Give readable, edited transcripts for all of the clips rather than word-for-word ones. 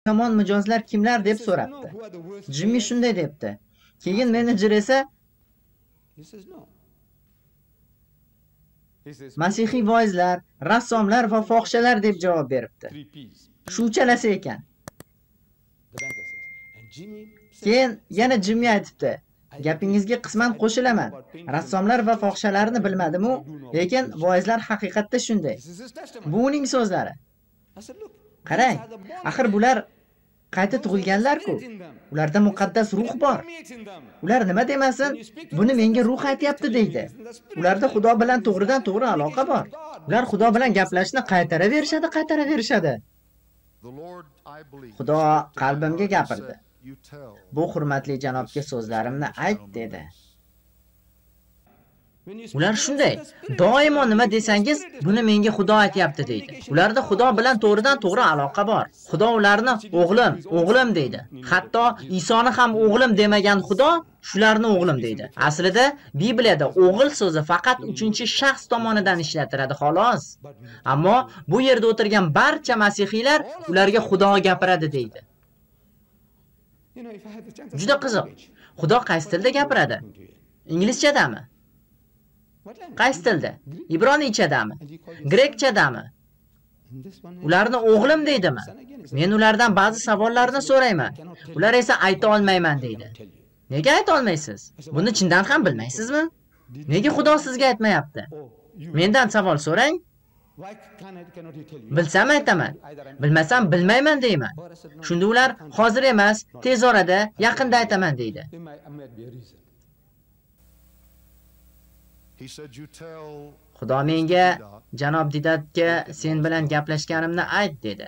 Yomon mijozlar kimlar deb so'rabdi. Jimmy shunday debdi. Keyin menejer esa masihiy voizlar, rassomlar va fohishalar deb javob beribdi. Shu uchalasi ekan. Keyin yana Jimmy aytibdi: gapingizga qisman qo'shilaman. Rassomlar va fohishalarni bilmadim-u, lekin voizlar haqiqatda shunday. Bu uning so'zlari. Qarang, axir bular qayta tug'ilganlar-ku. Ularda muqaddas ruh bor. Ular nima demasin, buni menga ruh aytyapti deydi. Ularda Xudo bilan to'g'ridan-to'g'ri aloqa bor. Ular Xudo bilan gaplashishni qaytaraverishadi, qaytaraverishadi. Xudo qalbimga gapirdi. Bu hurmatli janobga so'zlarimni ayt dedi. Ular shunday, doimo nima desangiz, buni menga Xudo aytyapti deydi. Ularda Xudo bilan to'g'ridan-to'g'ri aloqa bor. Xudo ularni o'g'lim, o'g'lim deydi. Hatto Isoni ham o'g'lim demagan Xudo shularni o'g'lim deydi. Aslida Bibliyada o'g'il so'zi faqat 3-shaxs tomonidan ishlatiladi xolos. Ammo bu yerda o'tirgan barcha masihiylar ularga Xudo gapiradi deydi. Juda qiziq. Xudo qaysi tilda gapiradi? Inglizchadami? Qaysi tilda? Ibroniychadami? Grekchadami? Ularni o'g'lim deydimi? Men ulardan ba'zi savollarni so'rayman. Ular esa ayta olmayman deydi. Nega ayta olmaysiz? Buni chindan ham bilmaysizmi? Nega Xudo sizga aytmayapti? Mendan savol so'rang. Bilsam aytaman, bilmasam bilmayman deyman. Shunda ular hozir emas, tez orada, yaqinda aytaman deydi. Xudo menga, janob Didatga sen bilan gaplashganimni ayt dedi.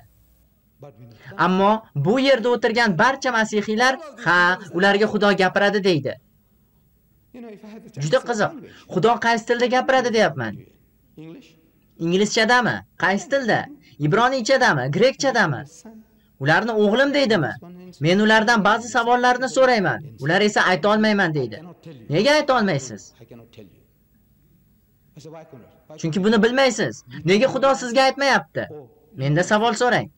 Ammo bu yerda o'tirgan barcha masihiylar, ha, ularga Xudo gapiradi deydi. Juda qiziq. Xudo qaysi tilda gapiradi deyapman. Inglizchadami? Qaysi tilda? Ibroniychadami? Grekchadami? Ularni o'g'lim deydimi? Men ulardan ba'zi savollarni so'rayman. Ular esa ayta olmayman deydi. Nega ayta olmaysiz? Chunki buni bilmaysiz. Nega Xudo sizga aytmayapti? Menda savol so'rang.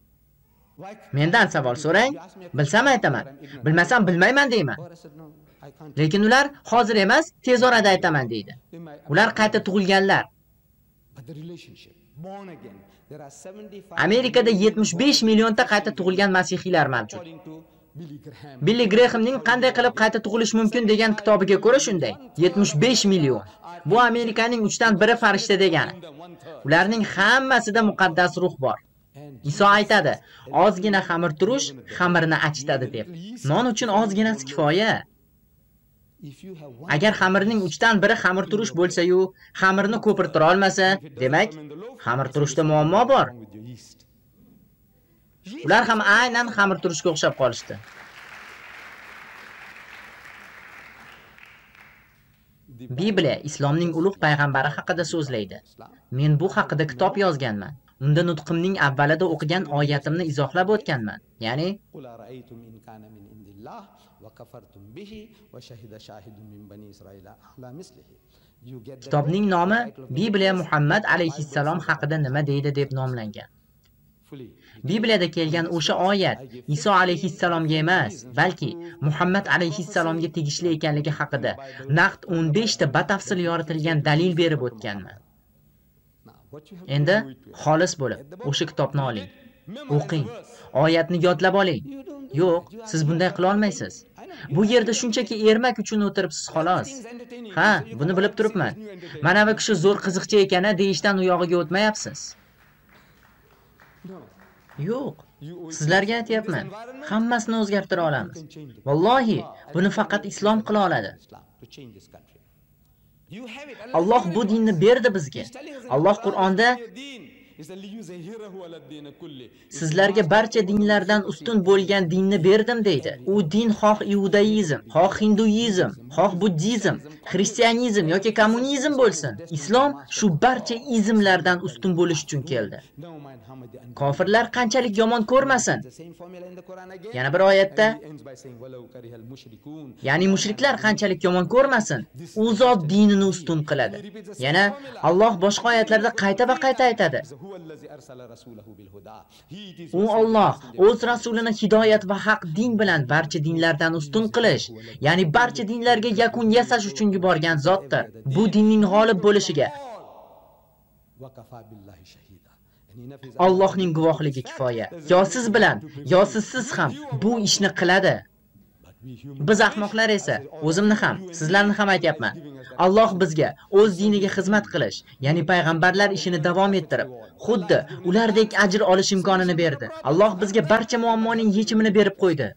Mendan savol so'rang, bilsam aytaman, bilmasam bilmayman deyman. Lekin ular hozir emas, tez orada aytaman deydi. Ular qayta tug'ilganlar. Amerikada 75 millionta qayta tug'ilgan masihiylar mavjud. Billy Grahamning qanday qilib qayta tug'ilish mumkin degan kitobiga ko'ra shunday. 75 million. Bu Amerikaning 3dan 1 farishta degani. Ularning hammasida muqaddas ruh bor. Iso aytadi, ozgina xamir turush xamirni achitadi deb. Non uchun ozginasi kifoya. Agar xamirning 3dan 1 xamir turush bo'lsa-yu, xamirni ko'pirtira olmasa, demak, xamir turushda muammo bor. Ular ham aynan xamir turushga o'xshab qolishdi. Bibliya islomning ulug' payg'ambari haqida so'zlaydi. Men bu haqida kitob yozganman. Unda nutqimning avvalida o'qigan oyatimni izohlab o'tganman. Ya'ni kitobning nomi Bibliya Muhammad alayhissalom haqida nima deydi deb nomlangan. Bibliyada kelgan o'sha oyat Iso alayhissalomga emas, balki Muhammad alayhissalomga tegishli ekanligi haqida naqd 15 ta batafsil yoritilgan dalil berib o'tganman. Endi xolis bo'lib o'sha kitobni oling, o'qing, oyatni yodlab oling. Yo'q, siz bunday qila olmaysiz. Bu yerda shunchaki ermak uchun o'tiribsiz xolos. Ha, buni bilib turibman. Mana bu kishi zo'r qiziqchi ekan-a deyishdan u yog'iga o'tmayapsiz. Yo'q, sizlarga aytyapman, hammasini o'zgartira olamiz. Vallohi, buni faqat islom qila oladi. Alloh bu dinni berdi bizga. Alloh Qur'onda sizlarga barcha dinlardan ustun bo'lgan dinni berdim deydi. U din xoh iudaizm, xoh hinduizm, xoh buddizm, xristianizm yoki kommunizm bo'lsin. Islom shu barcha izmlardan ustun bo'lish uchun keldi. Kofirlar qanchalik yomon ko'rmasin. Yana bir oyatda, ya'ni mushriklar qanchalik yomon ko'rmasin, u zot dinini ustun qiladi. Yana Alloh boshqa oyatlarda qayta va qayta aytadi. U Alloh o'z rasulini hidoyat va haq din bilan barcha dinlardan ustun qilish, ya'ni barcha dinlarga yakun yasash uchun yuborgan zotdir. Bu dinning g'olib bo'lishiga Allohning guvohligi kifoya. Yo siz bilan, yo sizsiz ham bu ishni qiladi. Biz ahmoqlar esa, o'zimni ham, sizlarni ham aytyapman. Alloh bizga o'z diniga xizmat qilish, ya'ni payg'ambarlar ishini davom ettirib, xuddi ulardek ajr olish imkonini berdi. Alloh bizga barcha muammoning yechimini berib qo'ydi.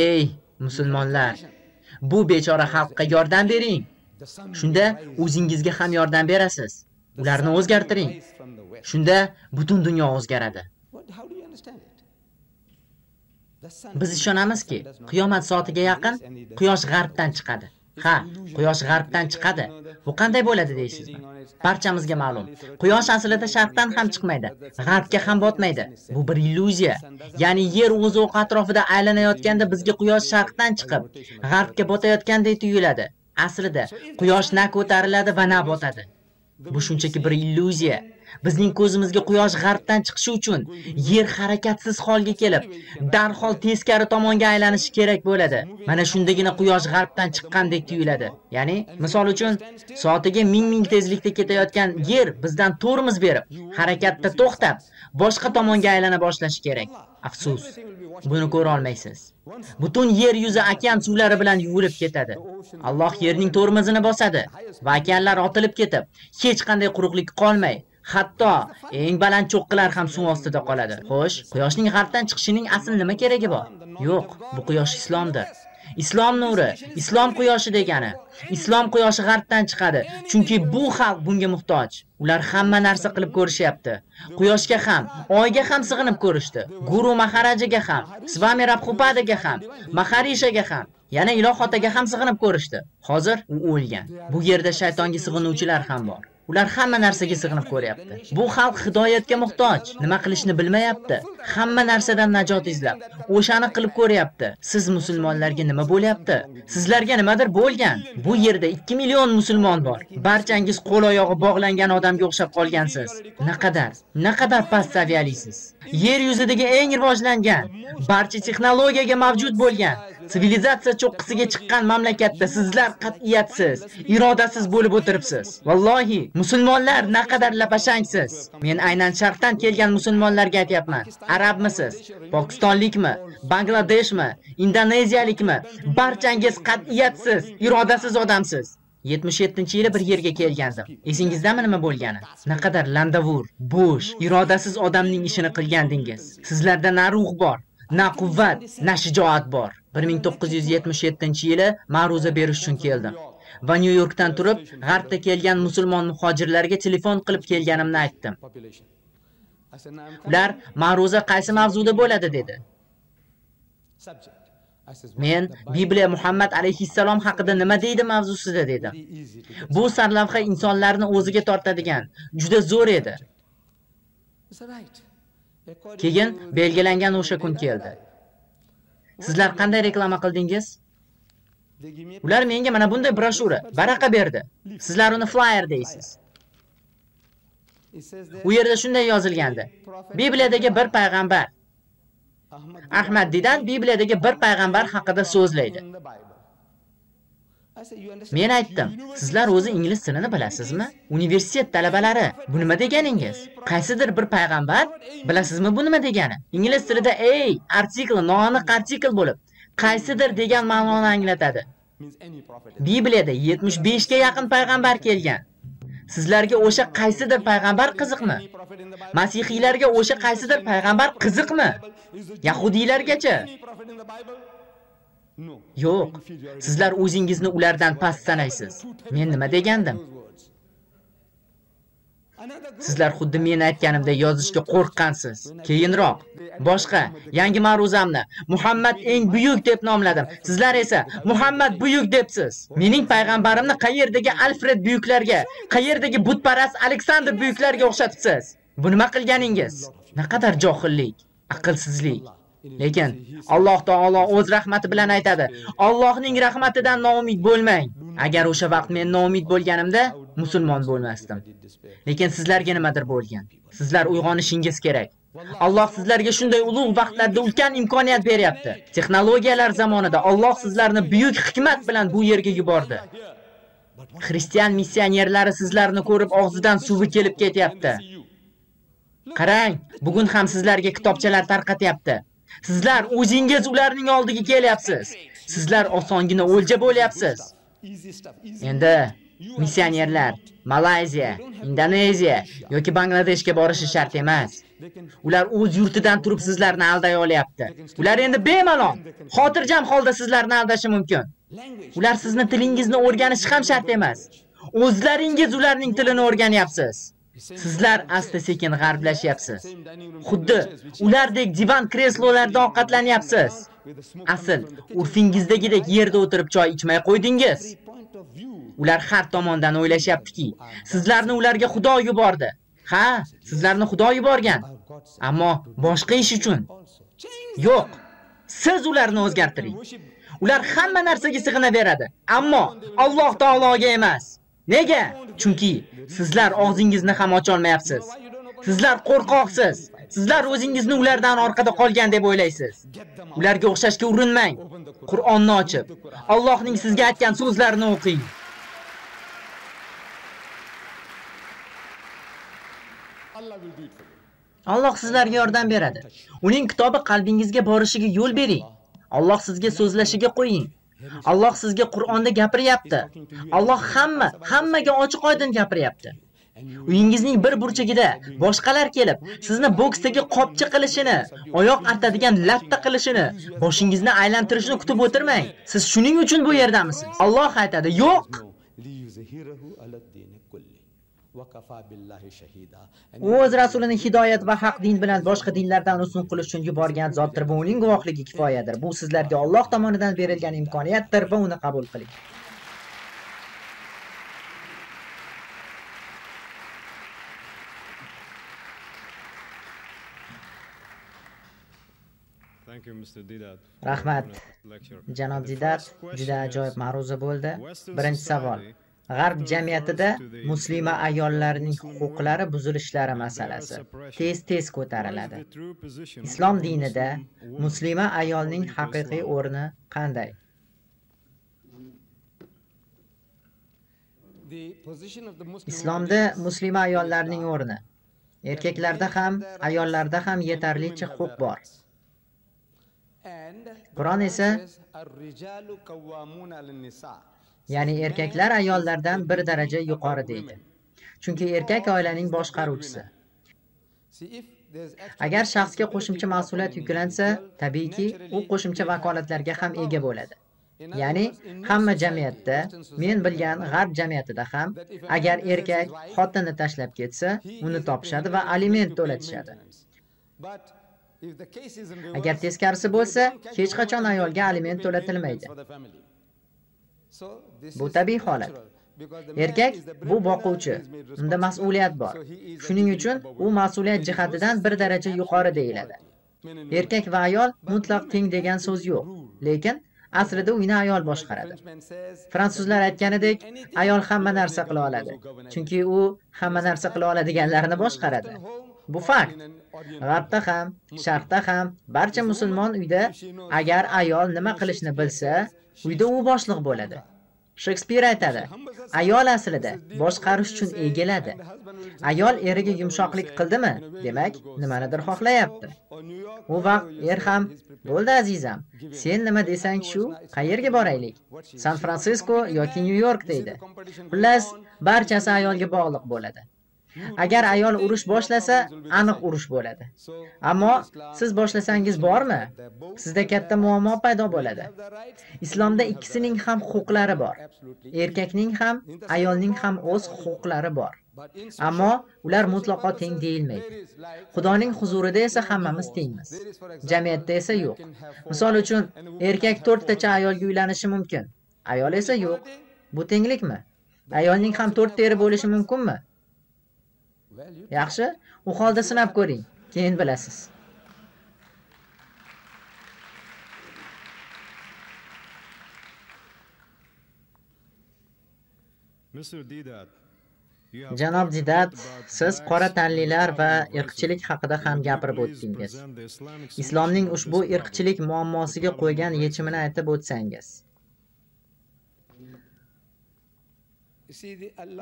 Ey musulmonlar, bu bechora xalqqa yordam bering. Shunda o'zingizga ham yordam berasiz. Ularni o'zgartiring. Shunda butun dunyo o'zgaradi. Biz ishonamizki, qiyomat soatiga yaqin quyosh g'arbdan chiqadi. Ha, quyosh g'arbdan chiqadi. Bu qanday bo'ladi deysizmi? Barchamizga ma'lum. Quyosh aslida sharqdan ham chiqmaydi, g'arbga ham botmaydi. Bu bir illyuziya. Ya'ni yer o'z o'qi atrofida aylanayotganda bizga quyosh sharqdan chiqib, g'arbga botayotgandek tuyuladi. Aslida quyosh na ko'tariladi va na botadi. Bu shunchaki bir illyuziya. Bizning ko'zimizga quyosh g'arbdan chiqishi uchun yer harakatsiz holga kelib, darhol teskari tomonga aylanishi kerak bo'ladi. Mana shundagina quyosh g'arbdan chiqqandek tuyuladi. Ya'ni, misol uchun, soatiga 1000 mil tezlikda ketayotgan yer bizdan tormoz berib, harakatda to'xtab, boshqa tomonga aylana boshlashi kerak. Afsus, buni ko'ra olmaysiz. Butun yer yuzi okean suvlari bilan yuvilib ketadi. Alloh yerning tormozini bosadi va okeanlar otilib ketib, hech qanday quruqlik qolmay, hatto eng baland cho'qqilar ham suv ostida qoladi. Xo'sh, quyoshning g'arbdan chiqishining asl nima keragi bor? Yo'q, bu quyosh islomdir. Islom nuri, islom quyoshi degani. Islom quyoshi g'arbdan chiqadi, chunki bu xalq bunga muhtoj. Ular hamma narsa qilib ko'rishyapti. Quyoshga ham, oyga ham sig'inib ko'rishdi. Guru Maharajaga ham, Swami Prabhupadaga ham, Maharishaga ham, yana Iloh otaga ham sig'inib ko'rishdi. Hozir u o'lgan. Bu yerda shaytonga sig'inuvchilar ham bor. Ular hamma narsaga sig'inib ko'ryapti. Bu xalq hidoyatga muhtoj, nima qilishni bilmayapti. Hamma narsadan najot izlab, o'shani qilib ko'ryapti. Siz musulmonlarga nima bo'lyapti? Sizlarga nimadir bo'lgan. Bu yerda 2 million musulmon bor. Barchangiz qo'l-oyog'i bog'langan odamga o'xshab qolgansiz. Naqadar past saviyalisiz. Yer yuzidagi eng rivojlangan, barcha texnologiyaga mavjud bo'lgan, sivilizatsiya cho'qqisiga chiqqan mamlakatda sizlar qat'iyatsiz, irodasiz bo'lib o'tiribsiz. Vallohi, musulmonlar naqadar lapashangsiz. Men aynan sharqdan kelgan musulmonlarga aytyapman. Arabmisiz, Pokistonlikmi, Bangladeshmi, Indoneziyalikmi? Barchangiz qat'iyatsiz, irodasiz odamsiz. 77-yili bir yerga kelgandim. Esingizdami nima bo'lgani? Naqadar landavur, bo'sh, irodasiz odamning ishini qilgandingiz. Sizlarda na ruh bor, na quvvat, na shijoat bor. 1977-yili ma'ruza berish uchun keldim. Va Nyu-Yorkdan turib, g'arbda kelgan musulmon muhojirlarga telefon qilib kelganimni aytdim. Ular ma'ruza qaysi mavzuda bo'ladi dedi. Men Bibliya Muhammad alayhissalom haqida nima deydi mavzusida dedim. Bu sarlavha insonlarni o'ziga tortadigan, juda zo'r edi. Keyin belgilangan o'sha kun keldi. Sizlar qanday reklama qildingiz? Ular menga mana bunday broshura, varaqa berdi. Sizlar uni flyer deysiz. U yerda shunday yozilgandi: Bibliyadagi bir payg'ambar Ahmad Didan Bibliyadagi bir payg'ambar haqida so'zlaydi. Men aytdim, sizlar o'zi ingliz tilini bilasizmi? Universitet talabalari, bu nima deganingiz? Qaysidir bir payg'ambar? Bilasizmi bu nima degani? Ingliz tilida a artikli noaniq artikl bo'lib, qaysidir degan ma'noni anglatadi. Bibliyada 75 ga yaqin payg'ambar kelgan. Sizlarga o'sha qaysidir payg'ambar qiziqmi? Masihiylarga o'sha qaysidir payg'ambar qiziqmi? Yahudiylargacha? Yo'q, sizlar o'zingizni ulardan past sanaysiz. Men nima degandim? Sizlar xuddi men aytganimda yozishga qo'rqqansiz. Keyinroq boshqa yangi ma'ruzamni Muhammad eng buyuk deb nomladim. Sizlar esa Muhammad buyuk debsiz. Mening payg'ambarimni qayerdagi Alfred buyuklarga, qayerdagi butparast Aleksandr buyuklarga o'xshatibsiz? Bu nima qilganingiz? Naqadar johillik, aqlsizlik. Lekin Alloh taolo o'z rahmati bilan aytadi: Allohning rahmatidan noumid bo'lmang. Agar o'sha vaqt men noumid bo'lganimda, musulmon bo'lmasdim. Lekin sizlarga nimadir bo'lgan. Sizlar uyg'onishingiz kerak. Alloh sizlarga shunday ulug' vaqtlarda ulkan imkoniyat beryapti. Texnologiyalar zamonida Alloh sizlarni buyuk hikmat bilan bu yerga yubordi. Xristian missionerlari sizlarni ko'rib og'zidan suvi kelib ketyapti. Qarang, bugun ham sizlarga kitobchalar tarqatyapti. Sizlar o'zingiz ularning oldiga kelyapsiz. Sizlar osongina o'lja bo'lyapsiz. Endi missionerlar Malayziya, Indoneziya yoki Bangladeshga borishi shart emas. Ular o'z yurtidan turib sizlarni alday olyapti. Ular endi bemalol, xotirjam holda sizlarni aldashi mumkin. Ular sizni tilingizni o'rganishi ham shart emas. O'zlaringiz ularning tilini o'rganyapsiz. Sizlar asta-sekin g'arblashyapsiz. Xuddi ulardek divan kreslolarda ovqatlanyapsiz. Asl urfingizdagidek yerda o'tirib choy ichmay qo'ydingiz. Ular har tomondan o'ylashyaptiki, sizlarni ularga Xudo yubordi. Ha, sizlarni Xudo yuborgan. Ammo boshqa ish uchun. Yo'q. Siz ularni o'zgartiring. Ular hamma narsaga sig'inaveradi, ammo Alloh taologa emas. Nega? Chunki sizlar og'zingizni ham ocha olmayapsiz. Sizlar qo'rqoqsiz. Sizlar o'zingizni ulardan orqada qolgan deb o'ylaysiz. Ularga o'xshashga urinmang. Qur'onni ochib, Allohning sizga aytgan so'zlarini o'qing. Alloh sizlarga yordam beradi. Uning kitobi qalbingizga borishiga yo'l bering. Alloh sizga so'zlashiga qo'ying. Alloh sizga Qur'onda gapiryapti. Alloh hammaga ochiq-oydin gapiryapti. Uyingizning bir burchagida boshqalar kelib, sizni boksdagi qopcha qilishini, oyoq artadigan latta qilishini, boshingizni aylantirishini kutib o'tirmang. Siz shuning uchun bu yerdamisiz? Alloh aytadi, yo'q. U o'z rasulini hidoyat va haq din bilan boshqa dinlardan ustun qilish uchun yuborgan zotdir va uning guvohligi kifoyadir. Bu sizlarga Alloh tomonidan berilgan imkoniyatdir va uni qabul qiling. Rahmat, janob Didat, juda ajoyib ma'ruza bo'ldi. Birinchi savol. G'arb jamiyatida muslima ayollarning huquqlari buzilishlari masalasi tez-tez ko'tariladi. Islom dinida muslima ayolning haqiqiy o'rni qanday? Islomda muslima ayollarning o'rni. Erkaklarda ham, ayollarda ham yetarlicha huquq bor. Qur'on esa, ya'ni erkaklar ayollardan bir daraja yuqori deydi. Chunki erkak oilaning boshqaruvchisi. Agar shaxsga qo'shimcha mas'uliyat yuklansa, tabiiyki, u qo'shimcha vakolatlarga ham ega bo'ladi. Ya'ni hamma jamiyatda, men bilgan g'arb jamiyatida ham, agar erkak xotinni tashlab ketsa, uni topishadi va aliment to'latishadi. Agar teskarisi bo'lsa, hech qachon ayolga aliment to'latilmaydi. Bu tabiiy holat. Erkak bu boquvchi, unda mas'uliyat bor. Shuning uchun u mas'uliyat jihatidan bir daraja yuqori deyiladi. Erkak va ayol mutlaq teng degan so'z yo'q, lekin aslida uyni ayol boshqaradi. Fransuzlar aytganidek, ayol hamma narsa qila oladi, chunki u hamma narsa qila oladiganlarni boshqaradi. Bu fakt. G'arbda ham, sharqda ham barcha musulmon uyda agar ayol nima qilishni bilsa, uyda u boshliq bo'ladi. Shekspir aytadi, ayol aslida boshqarish uchun egiladi. Ayol eriga yumshoqlik qildimi, demak, nimanidir xohlayapti. U vaqt er ham, bo'ldi azizam, sen nima desang shu, qayerga boraylik? San Fransisko yoki Nyu-York deydi. Xullas, barchasi ayolga bog'liq bo'ladi. Agar ayol urush boshlasa, aniq urush bo'ladi. Ammo siz boshlasangiz bormi? Sizda katta muammo paydo bo'ladi. Islomda ikkisining ham huquqlari bor. Erkakning ham, ayolning ham o'z huquqlari bor. Ammo ular mutlaqo teng deyilmaydi. Xudoning huzurida esa hammamiz tengmiz. Jamiyatda esa yo'q. Misol uchun, erkak 4 tacha ayolga uylanishi mumkin. Ayol esa yo'q. Bu tenglikmi? Ayolning ham 4 ta eri bo'lishi mumkinmi? Yaxshi, u holda sinab ko'ring, keyin bilasiz. Janob Didat, siz qora tanlilar va irqchilik haqida ham gapirib o'tdingiz. Islomning ushbu irqchilik muammosiga qo'ygan yechimini aytib o'tsangiz.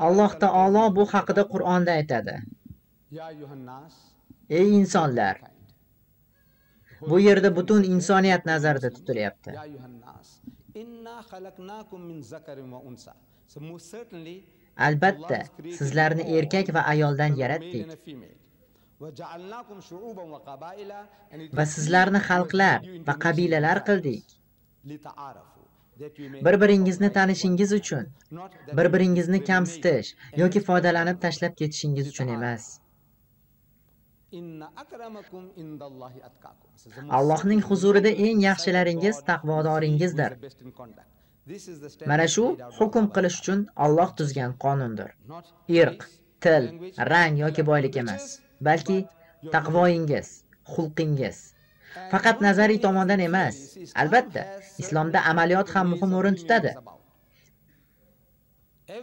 Alloh taolo bu haqida Qur'onda aytadi. Ey insonlar! Bu yerda butun insoniyat nazarda tutilyapti. Albatta, sizlarni erkak va ayoldan yaratdik. Va sizlarni xalqlar va qabilalar qildik. Bir-biringizni tanishingiz uchun, bir-biringizni kamsitish yoki foydalanib tashlab ketishingiz uchun emas. Allohning huzurida eng yaxshilaringiz taqvodoringizdir. Mana shu hukm qilish uchun Alloh tuzgan qonundir. Irq, til, rang yoki boylik emas, balki taqvoyingiz, xulqingiz. Faqat nazariy tomondan emas, albatta, islomda amaliyot ham muhim o'rin tutadi.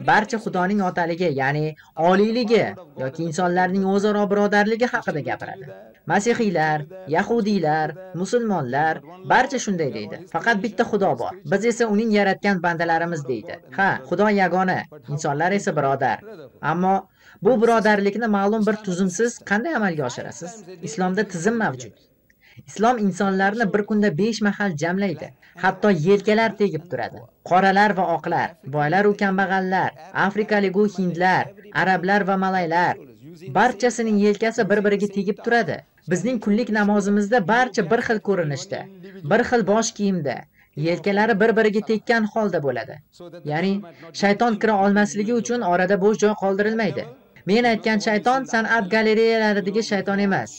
Barcha Xudoning otaligi, ya'ni oliyligi yoki insonlarning o'zaro birodarligi haqida gapiradi. Masihiylar, yahudiylar, musulmonlar barcha shunday deydi. Faqat bitta Xudo bor. Biz esa uning yaratgan bandalarimiz deydi. Ha, Xudo yagona, insonlar esa birodar. Ammo bu birodarlikni ma'lum bir tuzumsiz qanday amalga oshirasiz? Islomda tizim mavjud. Islom insonlarni bir kunda 5 mahal jamlaydi. Hatto yelkalar tegib turadi. Qoralar va oqlar, boylar u kambag'allar, afrikalik u hindlar, arablar va malaylar, barchasining yelkasi bir-biriga tegib turadi. Bizning kunlik namozimizda barcha bir xil ko'rinishda, bir xil bosh kiyimda, yelkalari bir-biriga tekkan holda bo'ladi. Ya'ni shayton kira olmasligi uchun orada bo'sh joy qoldirilmaydi. Men aytgan shayton san'at galereyalaridagi shayton emas.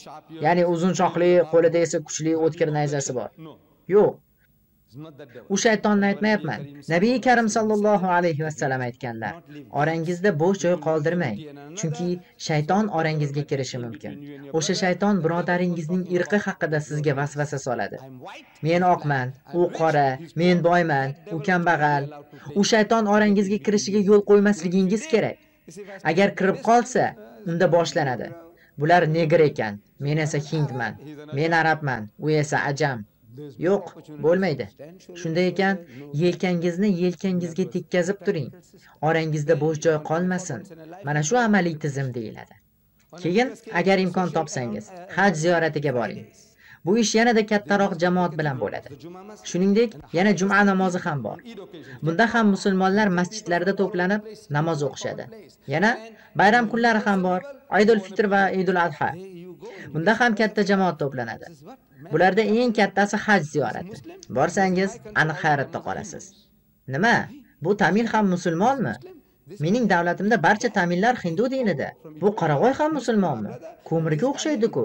Ya'ni uzun shoxli, qo'lida esa kuchli o'tkir nayzasi bor. Yo'q. U shaytonni aytmayapman. Nabiy Karim sallallohu alayhi vasallam aytganlar: orangizda bo'sh joy qoldirmang, chunki shayton orangizga kirishi mumkin. O'sha shayton birodaringizning irqi haqida sizga vasvasa soladi. Men oqman, u qora, men boyman, u kambag'al. U shayton orangizga kirishiga yo'l qo'ymasligingiz kerak. Agar kirib qolsa, unda boshlanadi. Bular negr ekan, men esa hindman, men arabman, u esa ajam. Yo'q, bo'lmaydi. Shunday ekan, yelkangizni yelkangizga tekkazib turing. Orangizda bo'sh joy qolmasin. Mana shu amaliy tizim deyiladi. Keyin, agar imkon topsangiz, haj ziyoratiga boring. Bu ish yanada kattaroq jamoat bilan bo'ladi. Shuningdek, yana juma namozi ham bor. Bunda ham musulmonlar masjidlarda to'planib namoz o'qishadi. Yana bayram kunlari ham bor, Aydul Fitr va Aydul Adha. Bunda ham katta jamoat to'planadi. Bularda eng kattasi haj ziyorati. Borsangiz, aniq hayratda qolasiz. Nima? Bu tamil ham musulmonmi? Mening davlatimda barcha tamillar hindu dinida. Bu qoravoy ham musulmonmi? Ko'mirga o'xshaydi-ku.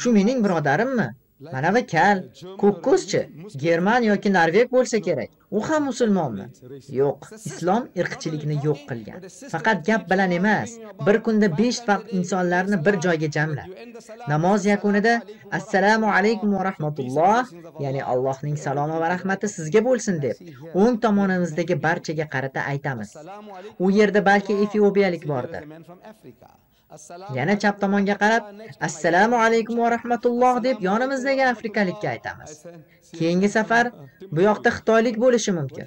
Shu mening birodarimmi? Mana bu kal, ko'kko'zchi, german yoki norveg bo'lsa kerak. U ham musulmonmi? Yo'q, islom irqchilikni yo'q qilgan. Faqat gap bilan emas, bir kunda 5 vaqt insonlarni bir joyga jamlab. Namoz yakunida assalomu alaykum va rahmatulloh, ya'ni Allohning salomi va rahmati sizga bo'lsin deb o'ng tomonimizdagi barchaga qarata aytamiz. U yerda balki efiopiyalik bordir. Yana chap tomonga qarab assalomu alaykum va rahmatulloh deb yonimizdagi afrikalikka aytamiz. Keyingi safar bu yoqda xitoylik bo'lishi mumkin.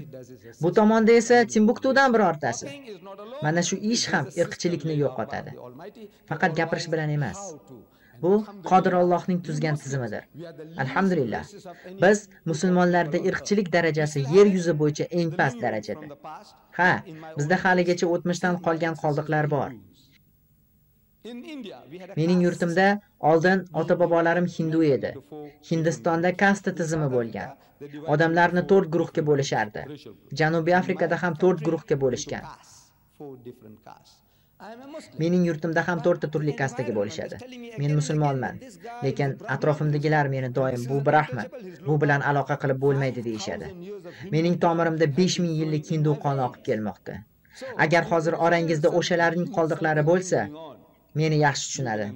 Bu tomonda esa Timbuktudan birortasi. Mana shu ish ham irqchilikni yo'qotadi. Faqat gapirish bilan emas. Bu Qodir Allohning tuzgan tizimidir. Alhamdulillah. Biz musulmonlarda irqchilik darajasi yer yuzi bo'yicha eng past darajada. Ha, bizda haligacha o'tmishdan qolgan qoldiqlar bor. Mening yurtimda oldin ota-bobolarim hindu edi. Hindistonda kasta tizimi bo'lgan. Odamlarni 4 guruhga bo'lishardi. Janubiy Afrikada ham 4 guruhga bo'lishgan. Mening yurtimda ham 4 ta turli kastaga bo'lishadi. Men musulmonman, lekin atrofimdagilar meni doim bu brahman, bu bilan aloqa qilib bo'lmaydi deyishadi. Mening tomirimda 5000 yillik hindu qoni oqib kelmoqda. Agar hozir orangizda o'shalarning qoldiqlari bo'lsa, meni yaxshi tushunadi.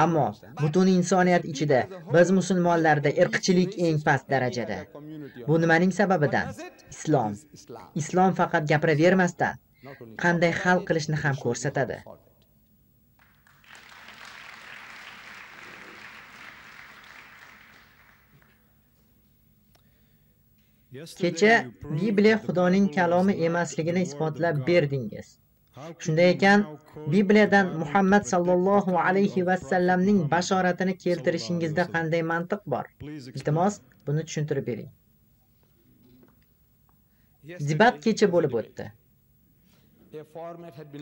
Ammo butun insoniyat ichida biz musulmonlarda irqchilik eng past darajada. Bu nimaning sababidan? Islom. Islom faqat gapiravermasdan qanday hal qilishni ham ko'rsatadi. Kecha Bibliya Xudoning kalomi emasligini isbotlab berdingiz. Shunday ekan, Bibliyadan Muhammad sallallohu alayhi va sallamning bashoratini keltirishingizda qanday mantiq bor? Iltimos, buni tushuntirib bering. Debat kecha bo'lib o'tdi.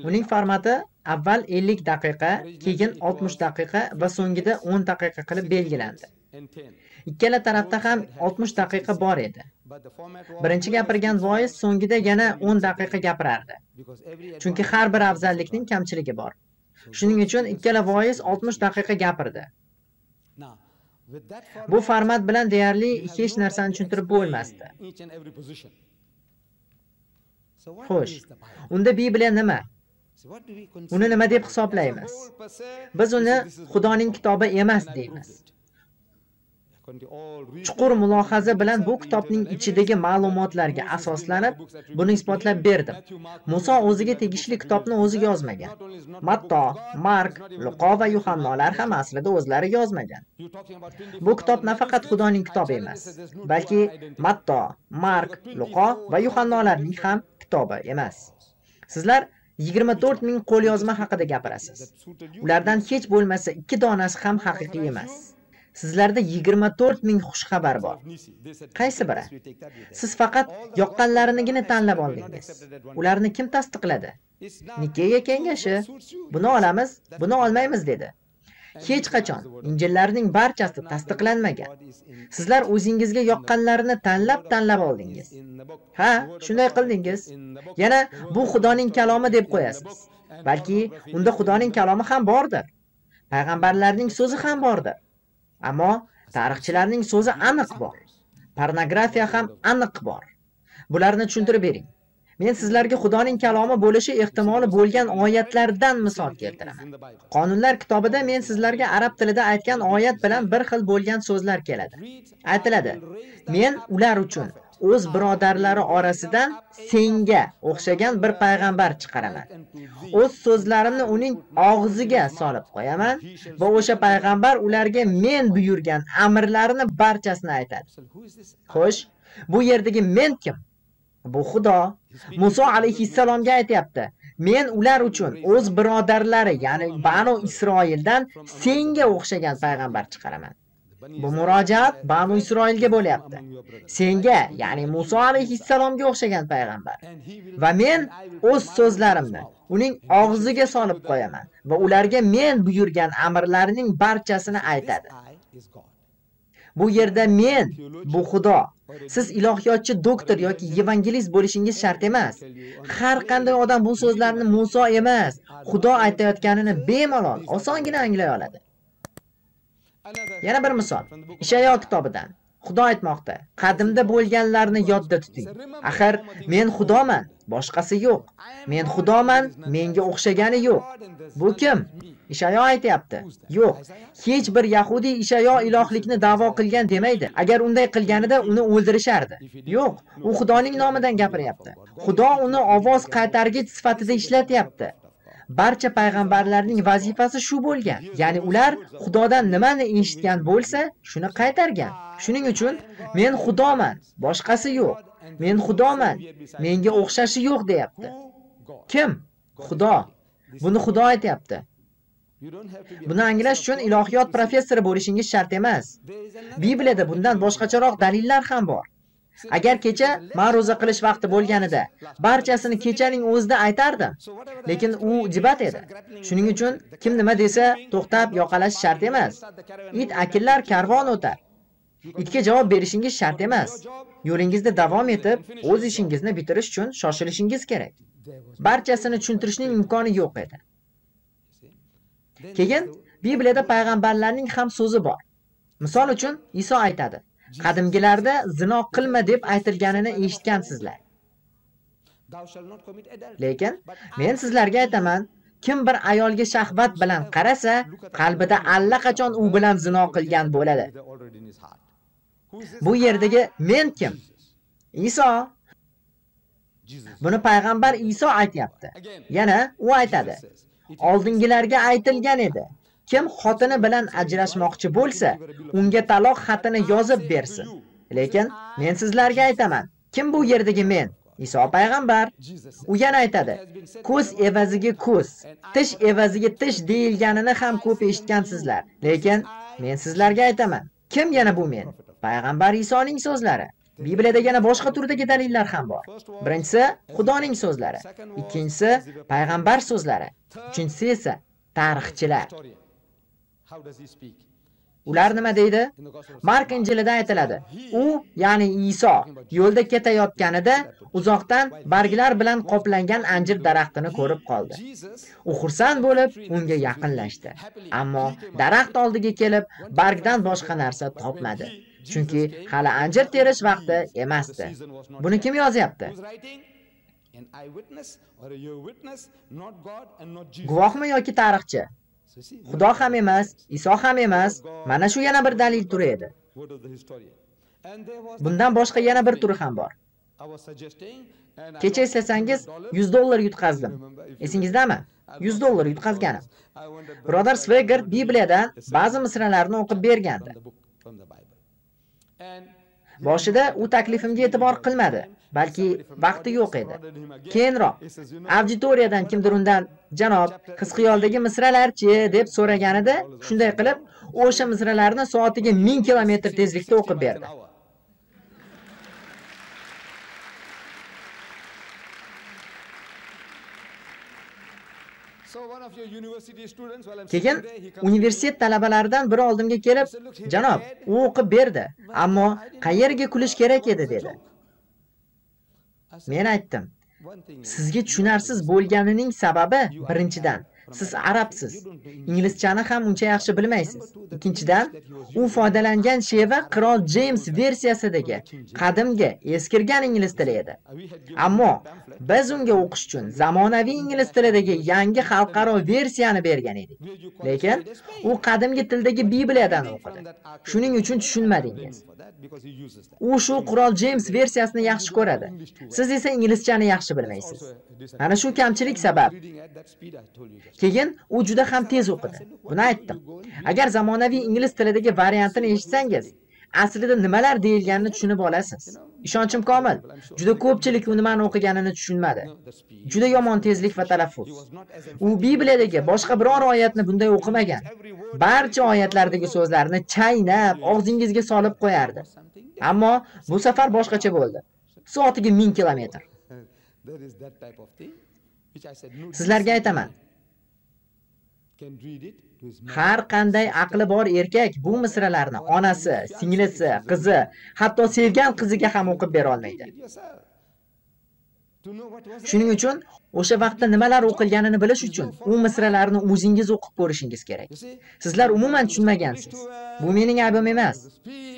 Uning formati avval 50 daqiqa, keyin 60 daqiqa va so'ngida 10 daqiqa qilib belgilandi. Ikkala tarafda ham 60 daqiqa bor edi. Birinchi gapirgan voiz so'ngida yana 10 daqiqa gapirardi. Chunki har bir afzallikning kamchiligi bor. Shuning uchun ikkala voiz 60 daqiqa gapirdi. Bu format bilan deyarli hech narsani tushuntirib bo'lmasdi. Xo'sh, unda Bibliya nima? Uni nima deb hisoblaymiz? Biz uni Xudoning kitobi emas deymiz. Chuqur mulohaza bilan bu kitobning ichidagi ma'lumotlarga asoslanib, buni isbotlab berdim. Muso o'ziga tegishli kitobni o'zi yozmagan. Matto, Mark, Luqo va Yuhannolar ham aslida o'zlari yozmagan. Bu kitob nafaqat Xudoning kitobi emas, balki Matto, Mark, Luqo va Yuhannolarning ham kitobi emas. Sizlar 24 ming qo'lyozma haqida gapirasiz. Ulardan hech bo'lmasa 2 donasi ham haqiqiy emas. Sizlarda 24 ming xushxabar bor. Qaysi biri? Siz faqat yoqqanlarinigina tanlab oldingiz. Ularni kim tasdiqladi? Nikeya kengashi. Buni olamiz, buni olmaymiz dedi. Hech qachon Injillarning barchasi tasdiqlanmagan. Sizlar o'zingizga yoqqanlarini tanlab oldingiz. Ha, shunday qildingiz. Yana bu Xudoning kalomi deb qo'yasiz. Balki unda Xudoning kalomi ham bordir. Payg'ambarlarning so'zi ham bordir. Ammo tarixchilarning so'zi aniq bor. Pornografiya ham aniq bor. Bularni tushuntirib bering. Men sizlarga Xudoning kalomi bo'lishi ehtimoli bo'lgan oyatlardan misol keltiraman. Qonunlar kitobida men sizlarga arab tilida aytgan oyat bilan bir xil bo'lgan so'zlar keladi. Aytiladi: Men ular uchun o'z birodarlari orasidan senga o'xshagan bir payg'ambar chiqaraman. O'z so'zlarimni uning og'ziga solib qo'yaman va o'sha payg'ambar ularga men buyurgan amrlarni barchasini aytadi. Xo'sh, bu yerdagi men kim? Bu Xudo. Muso alayhissalomga aytayapti: Men ular uchun o'z birodarlari, ya'ni Banu Isroildan senga o'xshagan payg'ambar chiqaraman. Bu murojaat Banu Isroilga bo'lyapti. Senga, ya'ni Muso alayhissalomga o'xshagan payg'ambar. Va men o'z so'zlarimni uning og'ziga solib qo'yaman va ularga men buyurgan amrlarning barchasini aytadi. Bu yerda men, bu Xudo. Siz ilohiyotchi doktor yoki evangelist bo'lishingiz shart emas. Har qanday odam bu so'zlarni Muso emas, Xudo aytayotganini bemalol, osongina anglay oladi. Yana bir misol. Ishayo kitobidan. Xudo aytmoqda: Qadimda bo'lganlarni yodda tuting. Axir men Xudoman, boshqasi yo'q. Men Xudoman, menga o'xshagani yo'q. Bu kim? Ishayo aytayapti. Yo'q, hech bir yahudiy Ishayo ilohlikni da'vo qilgan demaydi. Agar unday qilganida uni o'ldirishardi. Yo'q, u Xudoning nomidan gapiryapti. Xudo uni ovoz qaytargich sifatida ishlatyapti. Barcha payg'ambarlarning vazifasi shu bo'lgan. Ya'ni ular Xudodan nimani eshitgan bo'lsa, shuni qaytargan. Shuning uchun men Xudoman, boshqasi yo'q. Men Xudoman, menga o'xshashi yo'q deyapti. Kim? Xudo. Buni Xudo aytayapti. Buni anglash uchun ilohiyot professori bo'lishingiz shart emas. Bibliyada bundan boshqacharoq dalillar ham bor. Agar kecha ma'ruza qilish vaqti bo'lganida, barchasini kechaning o'zida aytardim. Lekin u debat edi. Shuning uchun kim nima desa, to'xtab yoqalash shart emas. It akillar, karvon o'tar. Itga javob berishingiz shart emas. Yo'lingizda davom etib, o'z ishingizni bitirish uchun shoshilishingiz kerak. Barchasini tushuntirishning imkoni yo'q edi. Keyin Bibliyada payg'ambarlarning ham so'zi bor. Misol uchun Iso aytadi: Qadimgilarda zino qilma deb aytilganini eshitgansizlar. Lekin men sizlarga aytaman, kim bir ayolga shahvat bilan qarasa, qalbida allaqachon u bilan zino qilgan bo'ladi. Bu yerdagi men kim? Iso. Buni payg'ambar Iso aytayapti. Yana u aytadi: Oldingilarga aytilgan edi. Kim xotini bilan ajrashmoqchi bo'lsa, unga taloq xatini yozib bersin. Lekin men sizlarga aytaman, kim bu yerdagi men? Iso payg'ambar. U yana aytadi, ko'z evaziga ko'z, tish evaziga tish deyilganini ham ko'p eshitgansizlar. Lekin men sizlarga aytaman, kim yana bu men? Payg'ambar Isoning so'zlari. Bibliyada yana boshqa turdagi dalillar ham bor. Birinchisi Xudoning so'zlari, ikkinchisi payg'ambar so'zlari, uchinchisi esa tarixchilar. Ular nima deydi? Mark Injilida aytiladi. U, ya'ni Iso, yo'lda ketayotganida uzoqdan barglar bilan qoplangan anjir daraxtini ko'rib qoldi. U xursand bo'lib, unga yaqinlashdi. Ammo daraxt oldiga kelib, bargdan boshqa narsa topmadi. Chunki hali anjir terish vaqti emasdi. Buni kim yozyapti? Guvohmi yoki tarixchi? Xudo ham emas, Iso ham emas. Mana shu yana bir dalil turi edi. Bundan boshqa yana bir turi ham bor. Kecha eslasangiz $100 yutqazdim. Esingizdami? $100 yutqazganim. Birodar Swigert Bibliyadan ba'zi misralarni o'qib bergandi. Boshida u taklifimga e'tibor qilmadi, balki vaqti yo'q edi. Keyinroq auditoriyadan kimdir undan "Janob, Hizqiyoldagi misralarchi?" deb so'raganida, shunday qilib o'sha misralarni soatiga 1000 kilometr tezlikda o'qib berdi. Keyin universitet talabalaridan biri oldimga kelib, "Janob, u o'qib berdi, ammo qayerga kulish kerak edi?" dedi. Men aytdim, sizga tushunarsiz bo'lganining sababi, birinchidan, siz arabsiz, inglizchani ham uncha yaxshi bilmaysiz. Ikkinchidan, u foydalangan sheva Qirol Jeyms versiyasidagi qadimgi, eskirgan ingliz tili edi. Ammo biz unga o'qish uchun zamonaviy ingliz tilidagi yangi xalqaro versiyani bergan edik. Lekin u qadimgi tildagi Bibliyadan o'qidi. Shuning uchun tushunmadingiz. U shu Qirol Jeyms versiyasini yaxshi ko'radi. Siz esa inglizchani yaxshi bilmaysiz. Mana shu kamchilik sabab. Keyin u juda ham tez o'qidi. Buni aytdim. Agar zamonaviy ingliz tilidagi variantini eshitsangiz, aslida nimalar deyilganini tushunib olasiz. Ishonchim komil, juda ko'pchilik u nimani o'qiganini tushunmadi. Juda yomon tezlik va talaffuz. U Bibliyadagi boshqa biror oyatni bunday o'qimagan. Barcha oyatlardagi so'zlarni chaynab, og'zingizga solib qo'yardi. Ammo bu safar boshqacha bo'ldi. Soatiga 1000 kilometr. Sizlarga aytaman, har qanday aqli bor erkak bu misralarni onasi, singlisi, qizi, hatto sevgan qiziga ham o'qib bera olmaydi. Shuning uchun o'sha vaqtda nimalar o'qilganini bilish uchun u misralarni o'zingiz o'qib ko'rishingiz kerak. Sizlar umuman tushunmagansiz. Bu mening aybim emas.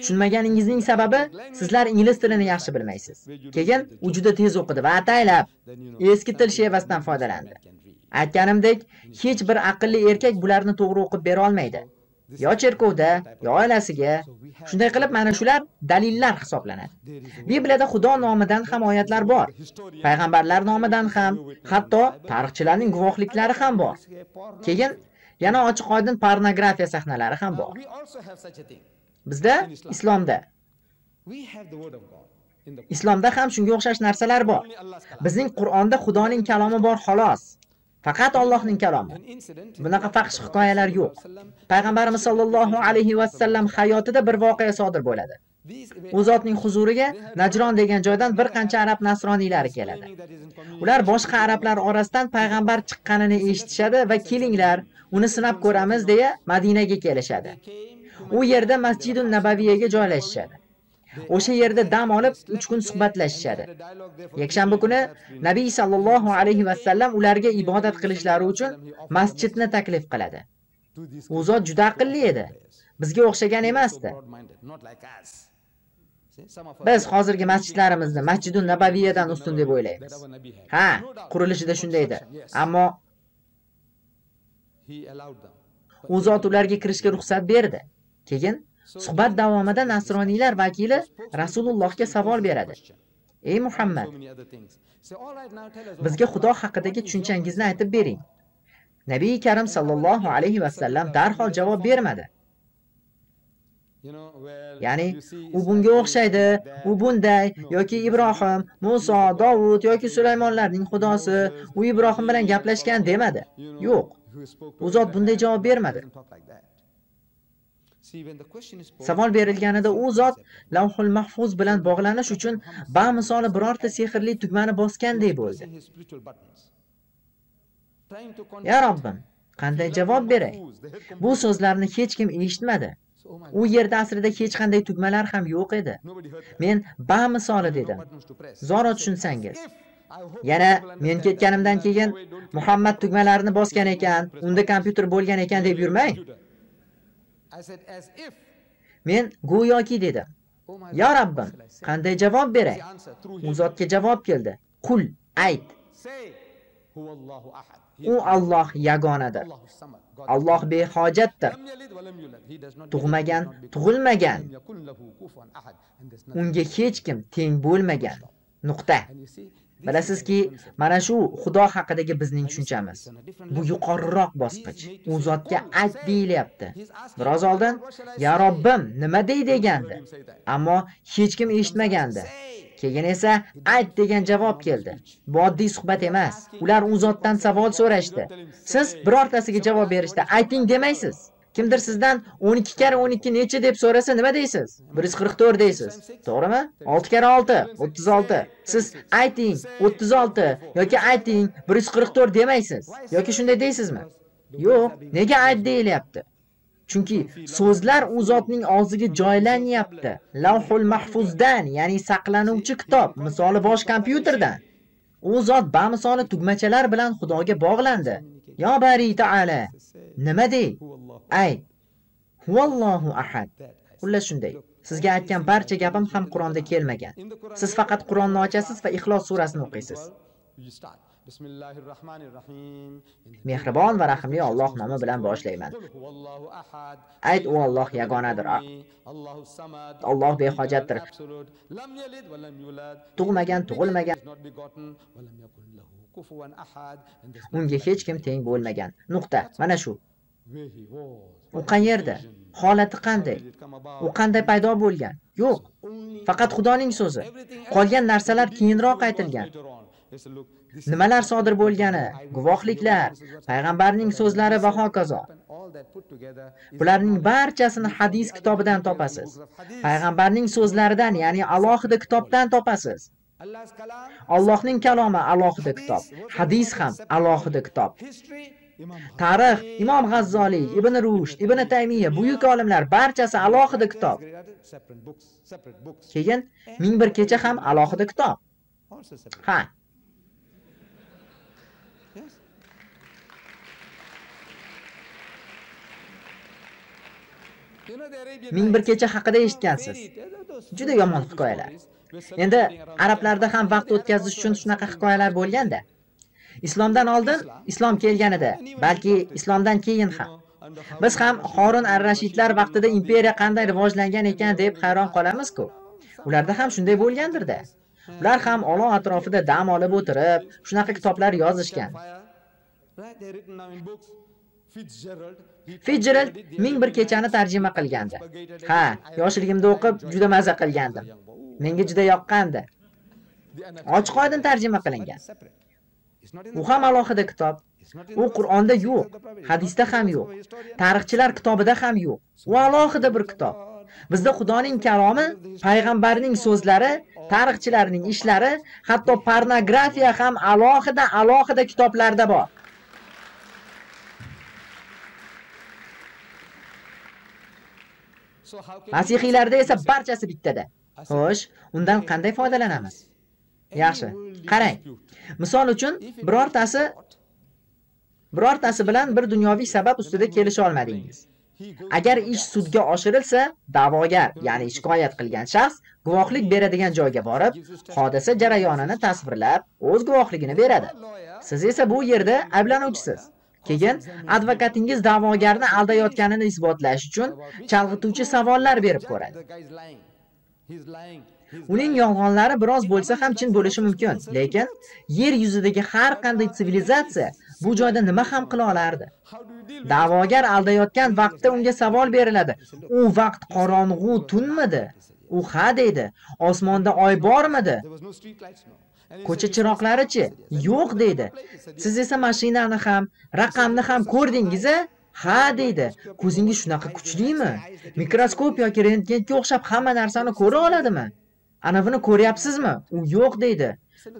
Tushunmaganingizning sababi sizlar ingliz tilini yaxshi bilmaysiz. Keyin u juda tez o'qidi va ataylab eski til shevasidan foydalandi. Aytganimdek, hech bir aqlli erkak bularni to'g'ri o'qib bera olmaydi. Yo cherkovda, yo oilasiga. Shunday qilib mana shular dalillar hisoblanadi. Bibliyada Xudo nomidan ham oyatlar bor. Payg'ambarlar nomidan ham, hatto tarixchilarning guvohliklari ham bor. Keyin yana ochiq-oydin pornografiya sahnalari ham bor. Bizda islomda ham shunga o'xshash narsalar bor. Bizning Qur'onda Xudoning kalomi bor xolos. Faqat Allohning kalomi. Bunaqa fahsh hikoyalar yo'q. Payg'ambarimiz sollallohu alayhi va sallam hayotida bir voqea sodir bo'ladi. U zotning huzuriga Najron degan joydan bir qancha arab nasroniylari keladi. Ular boshqa arablar orasidan payg'ambar chiqqanini eshitishadi va kelinglar, uni sinab ko'ramiz deya Madinaga kelishadi. U yerda Masjidun Nabaviyaga joylashishadi. O'sha yerda dam olib 3 kun suhbatlashishadi. Yakshanba kuni Nabiy sallallohu alayhi va sallam ularga ibodat qilishlari uchun masjidni taklif qiladi. U zot juda aqlli edi. Bizga o'xshagan emasdi. Biz hozirgi masjidlarimizni Masjidun Nabaviyadan ustun deb o'ylaymiz. Ha, qurilishida shundaydi. Ammo u zot ularga kirishga ruxsat berdi. Keyin suhbat davomida nasroniylar vakili Rasulullohga savol beradi. Ey Muhammad, bizga Xudo haqidagi tushunchangizni aytib bering. Nabiy Karim sallallohu alayhi va sallam darhol javob bermadi. Ya'ni u bunga o'xshaydi, u bunday yoki Ibrohim, Musa, Dovud yoki Sulaymonlarning xudosi, u Ibrohim bilan gaplashgan demadi. Yo'q. U zot bunday javob bermadi. Savol berilganida u zot Lavhul Mahfuz bilan bog'lanish uchun bamisoli birorta sehrli tugmani bosganday bo'ldi. Ya Robbim, qanday javob beray? Bu so'zlarni hech kim eshitmadi. U yerda aslida hech qanday tugmalar ham yo'q edi. Men bamisoli dedim. Zoro tushunsangiz. Yana men ketganimdan keyin Muhammad tugmalarni bosgan ekan, unda kompyuter bo'lgan ekan deb yurmang. Men go'yoki dedim. Ya Rabbim, qanday javob beray? U zotga javob keldi. Qul, ayt. U Alloh yagonadir. Alloh behojatdir. Tug'magan, tug'ilmagan. Unga hech kim teng bo'lmagan. Nuqta. Bilasizki, mana shu Xudo haqidagi bizning tushunchamiz. Bu yuqoriroq bosqich. U zotga ayt deyilyapti. Biroz oldin, "Ya Robbim, nima dey" degandi. Ammo hech kim eshitmagandi. Keyin esa ayt degan javob keldi. Bu oddiy suhbat emas. Ular u zotdan savol so'rashdi. Siz birortasiga javob berishda ayting demaysiz. Kimdir sizdan 12 karra 12 necha deb so'rasa nima deysiz? 144 deysiz. To'g'rimi? 6 karra 6 36. Siz ayting 36 yoki ayting 144 demaysiz. Yoki shunday deysizmi? Yo'q. Nega ayt deyilyapti? Chunki so'zlar u zotning og'ziga joylanyapti. Lavhul Mahfuzdan, ya'ni saqlanuvchi kitob, misoli bosh kompyuterdan. U zot bamisoli tugmachalar bilan Xudoga bog'landi. Ya Bari Taala, nima dey? Ayt. Huvallohu ahad. Xullas shunday. Sizga aytgan barcha gapim ham Qur'onda kelmagan. Siz faqat Qur'onni ochasiz va Ixlos surasini o'qiysiz. Mehribon va rahimli Alloh nomi bilan boshlayman. Ayt, u Alloh yagonadir. Alloh behojatdir. Tug'magan, tug'ilmagan. Unga hech kim teng bo'lmagan. Nuqta. Mana shu. U qayerda? Holati qanday? U qanday paydo bo'lgan? Yo'q. Faqat Xudoning so'zi. Qolgan narsalar keyinroq aytilgan. Nimalar sodir bo'lgani, guvohliklar, payg'ambarning so'zlari va hokazo. Bularning barchasini hadis kitobidan topasiz. Payg'ambarning so'zlaridan, ya'ni alohida kitobdan topasiz. Allohning kalomi alohida kitob, hadis ham alohida kitob. Tarix, Imom G'azzoliy, Ibn Rushd, Ibn Taymiya, buyuk olimlar barchasi alohida kitob. Keyin 1001 kecha ham alohida kitob. Ha. Ming bir kecha haqida eshitgansiz. Juda yomon hikoyalar. Endi arablarda ham vaqt o'tkazish uchun shunaqa hikoyalar bo'lganda. Islomdan oldin, islom kelganida, balki islomdan keyin ham. Biz ham Harun ar-Rashidlar vaqtida imperiya qanday rivojlangan ekan deb hayron qolamiz-ku. Ularda ham shunday bo'lgandir-da. Ular ham olov atrofida dam olib o'tirib, shunaqa kitoblar yozishgan. Fitzgerald 1001 kechani tarjima qilgandi. Ha, yoshligimda o'qib juda maza qilgandim. Menga juda yoqqandi. Ochiq-oydin tarjima qilingan. U ham alohida kitob. U Qur'onda yo'q, hadisda ham yo'q, tarixchilar kitobida ham yo'q. U alohida bir kitob. Bizda Xudoning kalomi, payg'ambarning so'zlari, tarixchilarning ishlari, hatto pornografiya ham alohida kitoblarda bor. Masihiylarda esa barchasi bittada. Xo'sh, undan qanday foydalanamiz? Yaxshi, qarang. Misol uchun, birortasi bilan bir dunyoviy sabab ustida kelisha olmadingiz. Agar ish sudga oshirilsa, da'vogar, ya'ni shikoyat qilgan shaxs guvohlik beradigan joyga borib, hodisa jarayonini tasvirlab, o'z guvohligini beradi. Siz esa bu yerda ayblanuvchisiz. Keyin advokatingiz da'vogarni aldayotganini isbotlash uchun chalg'ituvchi savollar berib ko'radi. Uning yolg'onlari biroz bo'lsa ham chin bo'lishi mumkin, lekin yer yuzidagi har qanday sivilizatsiya Bu joyda nima ham qila olardi? Da'vogar aldayotgan vaqtda unga savol beriladi. U vaqt qorong'u tunmidi? U ha deydi. Osmonda oy bormidi? Ko'cha chiroqlari-chi? Yo'q deydi. Siz esa mashinani ham, raqamni ham ko'rdingiz-a? Ha deydi. Ko'zingiz shunaqa kuchlimi? Mikroskop yoki rentgenga o'xshab hamma narsani ko'ra oladimi? Anavini ko'ryapsizmi? U yo'q deydi.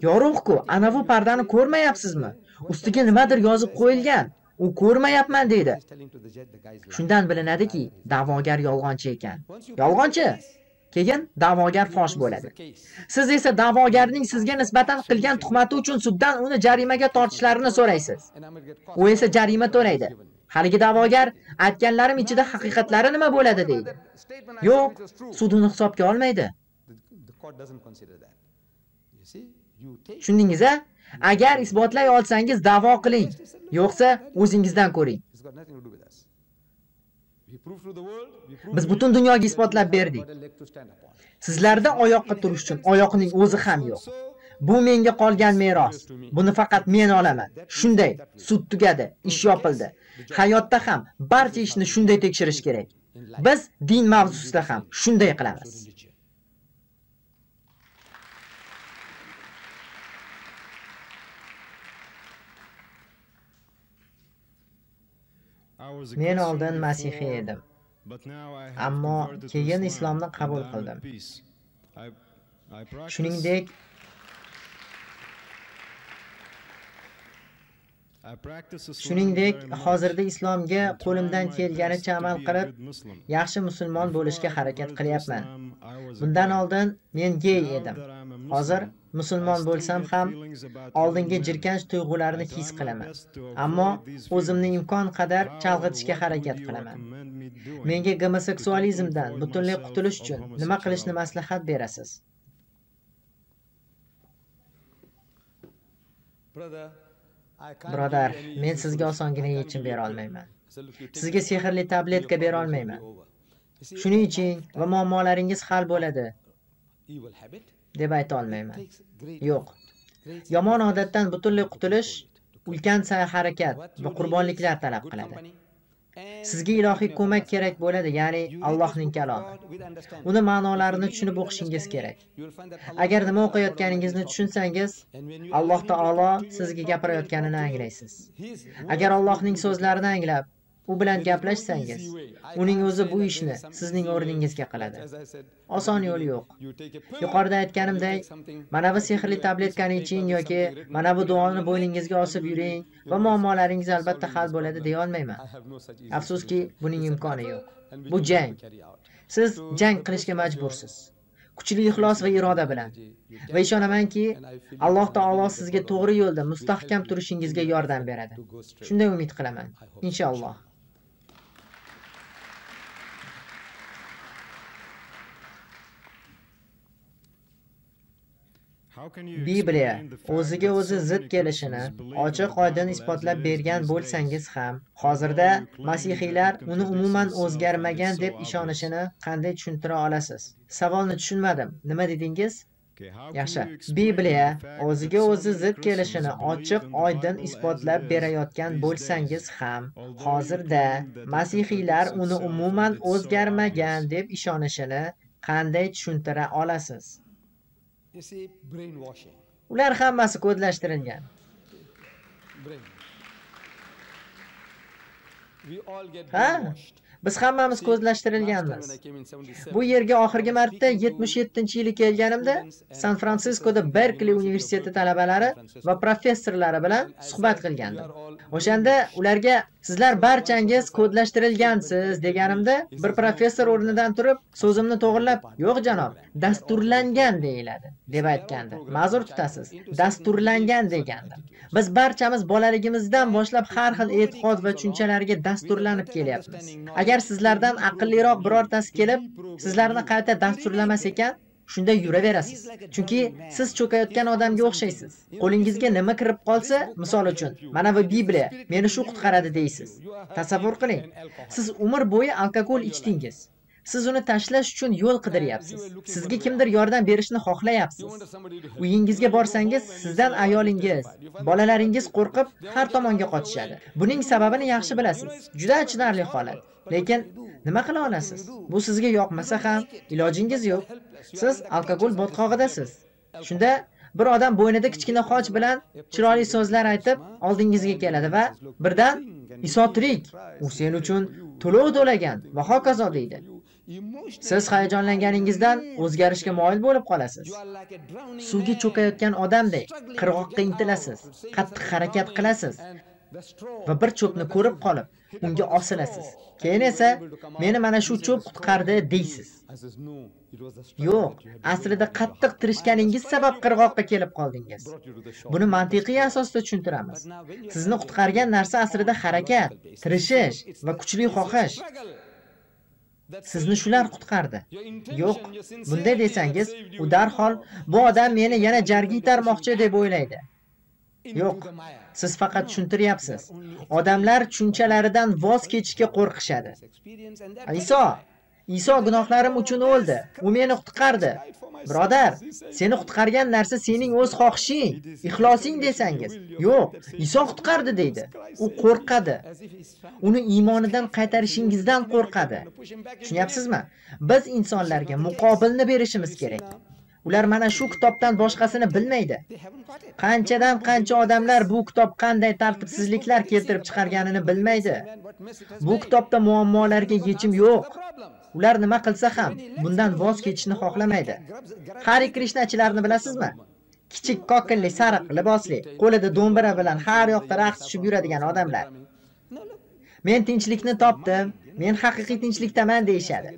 Yorug'-ku, anavi pardani ko'rmayapsizmi? Ustiga nimadir yozib qo'yilgan. U ko'rmayapman deydi. Shundan bilinadiki, da'vogar yolg'onchi ekan. Yolg'onchi. Keyin da'vogar fosh bo'ladi. Siz esa da'vogarning sizga nisbatan qilgan tuhmati uchun suddan uni jarimaga tortishlarini so'raysiz. U esa jarima to'laydi. Haligi da'vogar aytganlarim ichida haqiqatlari nima bo'ladi deydi. Yo'q, sud uni hisobga olmaydi. Tushundingiz-a? Agar isbotlay olsangiz da'vo qiling, yo'qsa o'zingizdan ko'ring. Biz butun dunyoga isbotlab berdik. Sizlarda oyoqqa turish uchun oyoqning o'zi ham yo'q. Bu menga qolgan meros. Buni faqat men olaman. Shunday, sud tugadi, ish yopildi. Hayotda ham barcha ishni shunday tekshirish kerak. Biz din mavzusida ham shunday qilamiz. Men oldin masihiy edim. Ammo keyin islomni qabul qildim. Shuningdek, hozirda islomga qo'limdan kelganicha amal qilib, yaxshi musulmon bo'lishga harakat qilyapman. Bundan oldin men gey edim. Hozir musulmon bo'lsam ham oldingi jirkanch tuyg'ularni his qilaman. Ammo o'zimni imkon qadar chalg'itishga harakat qilaman. Menga gomoseksualizmdan butunlay qutulish uchun nima qilishni maslahat berasiz? Birodar, men sizga osongina yechim bera olmayman. Sizga sehrli tabletka bera olmayman. Shuning iching va muammolaringiz hal bo'ladi deb ayta olmayman. Yo'q. Yomon odatdan butunlay qutulish ulkan sa'y-harakat va qurbonliklar talab qiladi. Sizga ilohiy ko'mak kerak bo'ladi, ya'ni Allohning kalomi. Uni ma'nolarini tushunib o'qishingiz kerak. Agar nima o'qiyotganingizni tushunsangiz, Alloh taolo sizga gapirayotganini anglaysiz. Agar Allohning so'zlarini anglab, u bilan gaplashsangiz, uning o'zi bu ishni sizning o'rningizga qiladi. Oson yo'l yo'q. Yuqorida aytganimdek, mana bu sehrli tabletkani iching yoki mana bu duoni bo'yningizga osib yuring va muammolaringiz albatta hal bo'ladi deya olmayman. Afsuski, buning imkoni yo'q. Bu jang. Siz jang qilishga majbursiz. Kuchli ixlos va iroda bilan. Va ishonamanki, Alloh taolo sizga to'g'ri yo'lda mustahkam turishingizga yordam beradi. Shunday umid qilaman. Inshaalloh. Bibliya o'ziga o'zi zid kelishini ochiq-oydin isbotlab bergan bo'lsangiz ham, hozirda masihiylar uni umuman o'zgarmagan deb ishonishini qanday tushuntira olasiz? Savolni tushunmadim. Nima dedingiz? Yaxshi. Bibliya o'ziga o'zi zid kelishini ochiq-oydin isbotlab berayotgan bo'lsangiz ham, hozirda masihiylar uni umuman o'zgarmagan deb ishonishini qanday tushuntira olasiz? Ular hammasi kodlashtirilgan. Ha? Biz hammamiz kodlashtirilganmiz. Bu yerga oxirgi marta 77-yili kelganimda San Fransiskoda Berkli universiteti talabalari va professorlari bilan suhbat qilgandim. O'shanda ularga sizlar barchangiz kodlashtirilgansiz deganimda bir professor o'rnidan turib so'zimni to'g'rilab, "Yo'q janob, dasturlangan deyiladi" deb aytgandi. Ma'zur tutasiz, dasturlangan degandim. Biz barchamiz bolaligimizdan boshlab har xil e'tiqod va tushunchalarga dasturlanib kelyapmiz. Agar sizlardan aqlliroq birortasi kelib, sizlarni qayta dasturlamas ekan, shunda yuraverasiz. Chunki siz cho'kayotgan odamga o'xshaysiz. Qo'lingizga nima kirib qolsa, misol uchun, mana bu Bibliya meni shu qutqaradi deysiz. Tasavvur qiling. Siz umr bo'yi alkogol ichdingiz. Siz uni tashlash uchun yo'l qidiryapsiz. Sizga kimdir yordam berishni xohlayapsiz. Uyingizga borsangiz, sizdan ayolingiz, bolalaringiz qo'rqib har tomonga qochishadi. Buning sababini yaxshi bilasiz. Juda achinarli holat. Lekin nima qila olasiz? Bu sizga yoqmasa ham ilojingiz yo'q. Siz alkogol botqog'idasiz. Shunda bir odam bo'ynida kichkina xoch bilan chiroyli so'zlar aytib oldingizga keladi va birdan Iso tirik, u sen uchun to'lov to'lagan va hokazo deydi. Siz hayajonlanganingizdan o'zgarishga moyil bo'lib qolasiz. Suvga cho'kayotgan odamdek qirg'oqqa intilasiz, qattiq harakat qilasiz va bir cho'pni ko'rib qolib, unga osilasiz. Keyin esa meni mana shu cho'p qutqardi deysiz. Yo'q, aslida qattiq tirishganingiz sabab qirg'oqqa kelib qoldingiz. Buni mantiqiy asosda tushuntiramiz. Sizni qutqargan narsa aslida harakat, tirishish va kuchli xohish. Sizni shular qutqardi. Yo'q, bunday desangiz, u darhol bu odam meni yana jarga itarmoqchi deb o'ylaydi. Yo'q, siz faqat tushuntiryapsiz. Odamlar tushunchalaridan voz kechishga qo'rqishadi. Iso gunohlarim uchun o'ldi. U meni qutqardi. Birodar, seni qutqargan narsa sening o'z xohishing, ixlosing desangiz, yo'q, Iso qutqardi deydi. U qo'rqadi. Uni iymonidan qaytarishingizdan qo'rqadi. Tushunyapsizmi? Biz insonlarga muqobilni berishimiz kerak. Ular mana shu kitobdan boshqasini bilmaydi. Qanchadan qancha odamlar bu kitob qanday tartibsizliklar keltirib chiqarganini bilmaydi. Bu kitobda muammolarga yechim yo'q. Ular nima qilsa ham bundan voz kechishni xohlamaydi. Hare Krishnachilarni bilasizmi? Kichik kokilli sariq libosli, qo'lida do'mbira bilan har yoqda raqs tushib yuradigan odamlar. Men tinchlikni topdim, men haqiqiy tinchlikdaman deyishadi.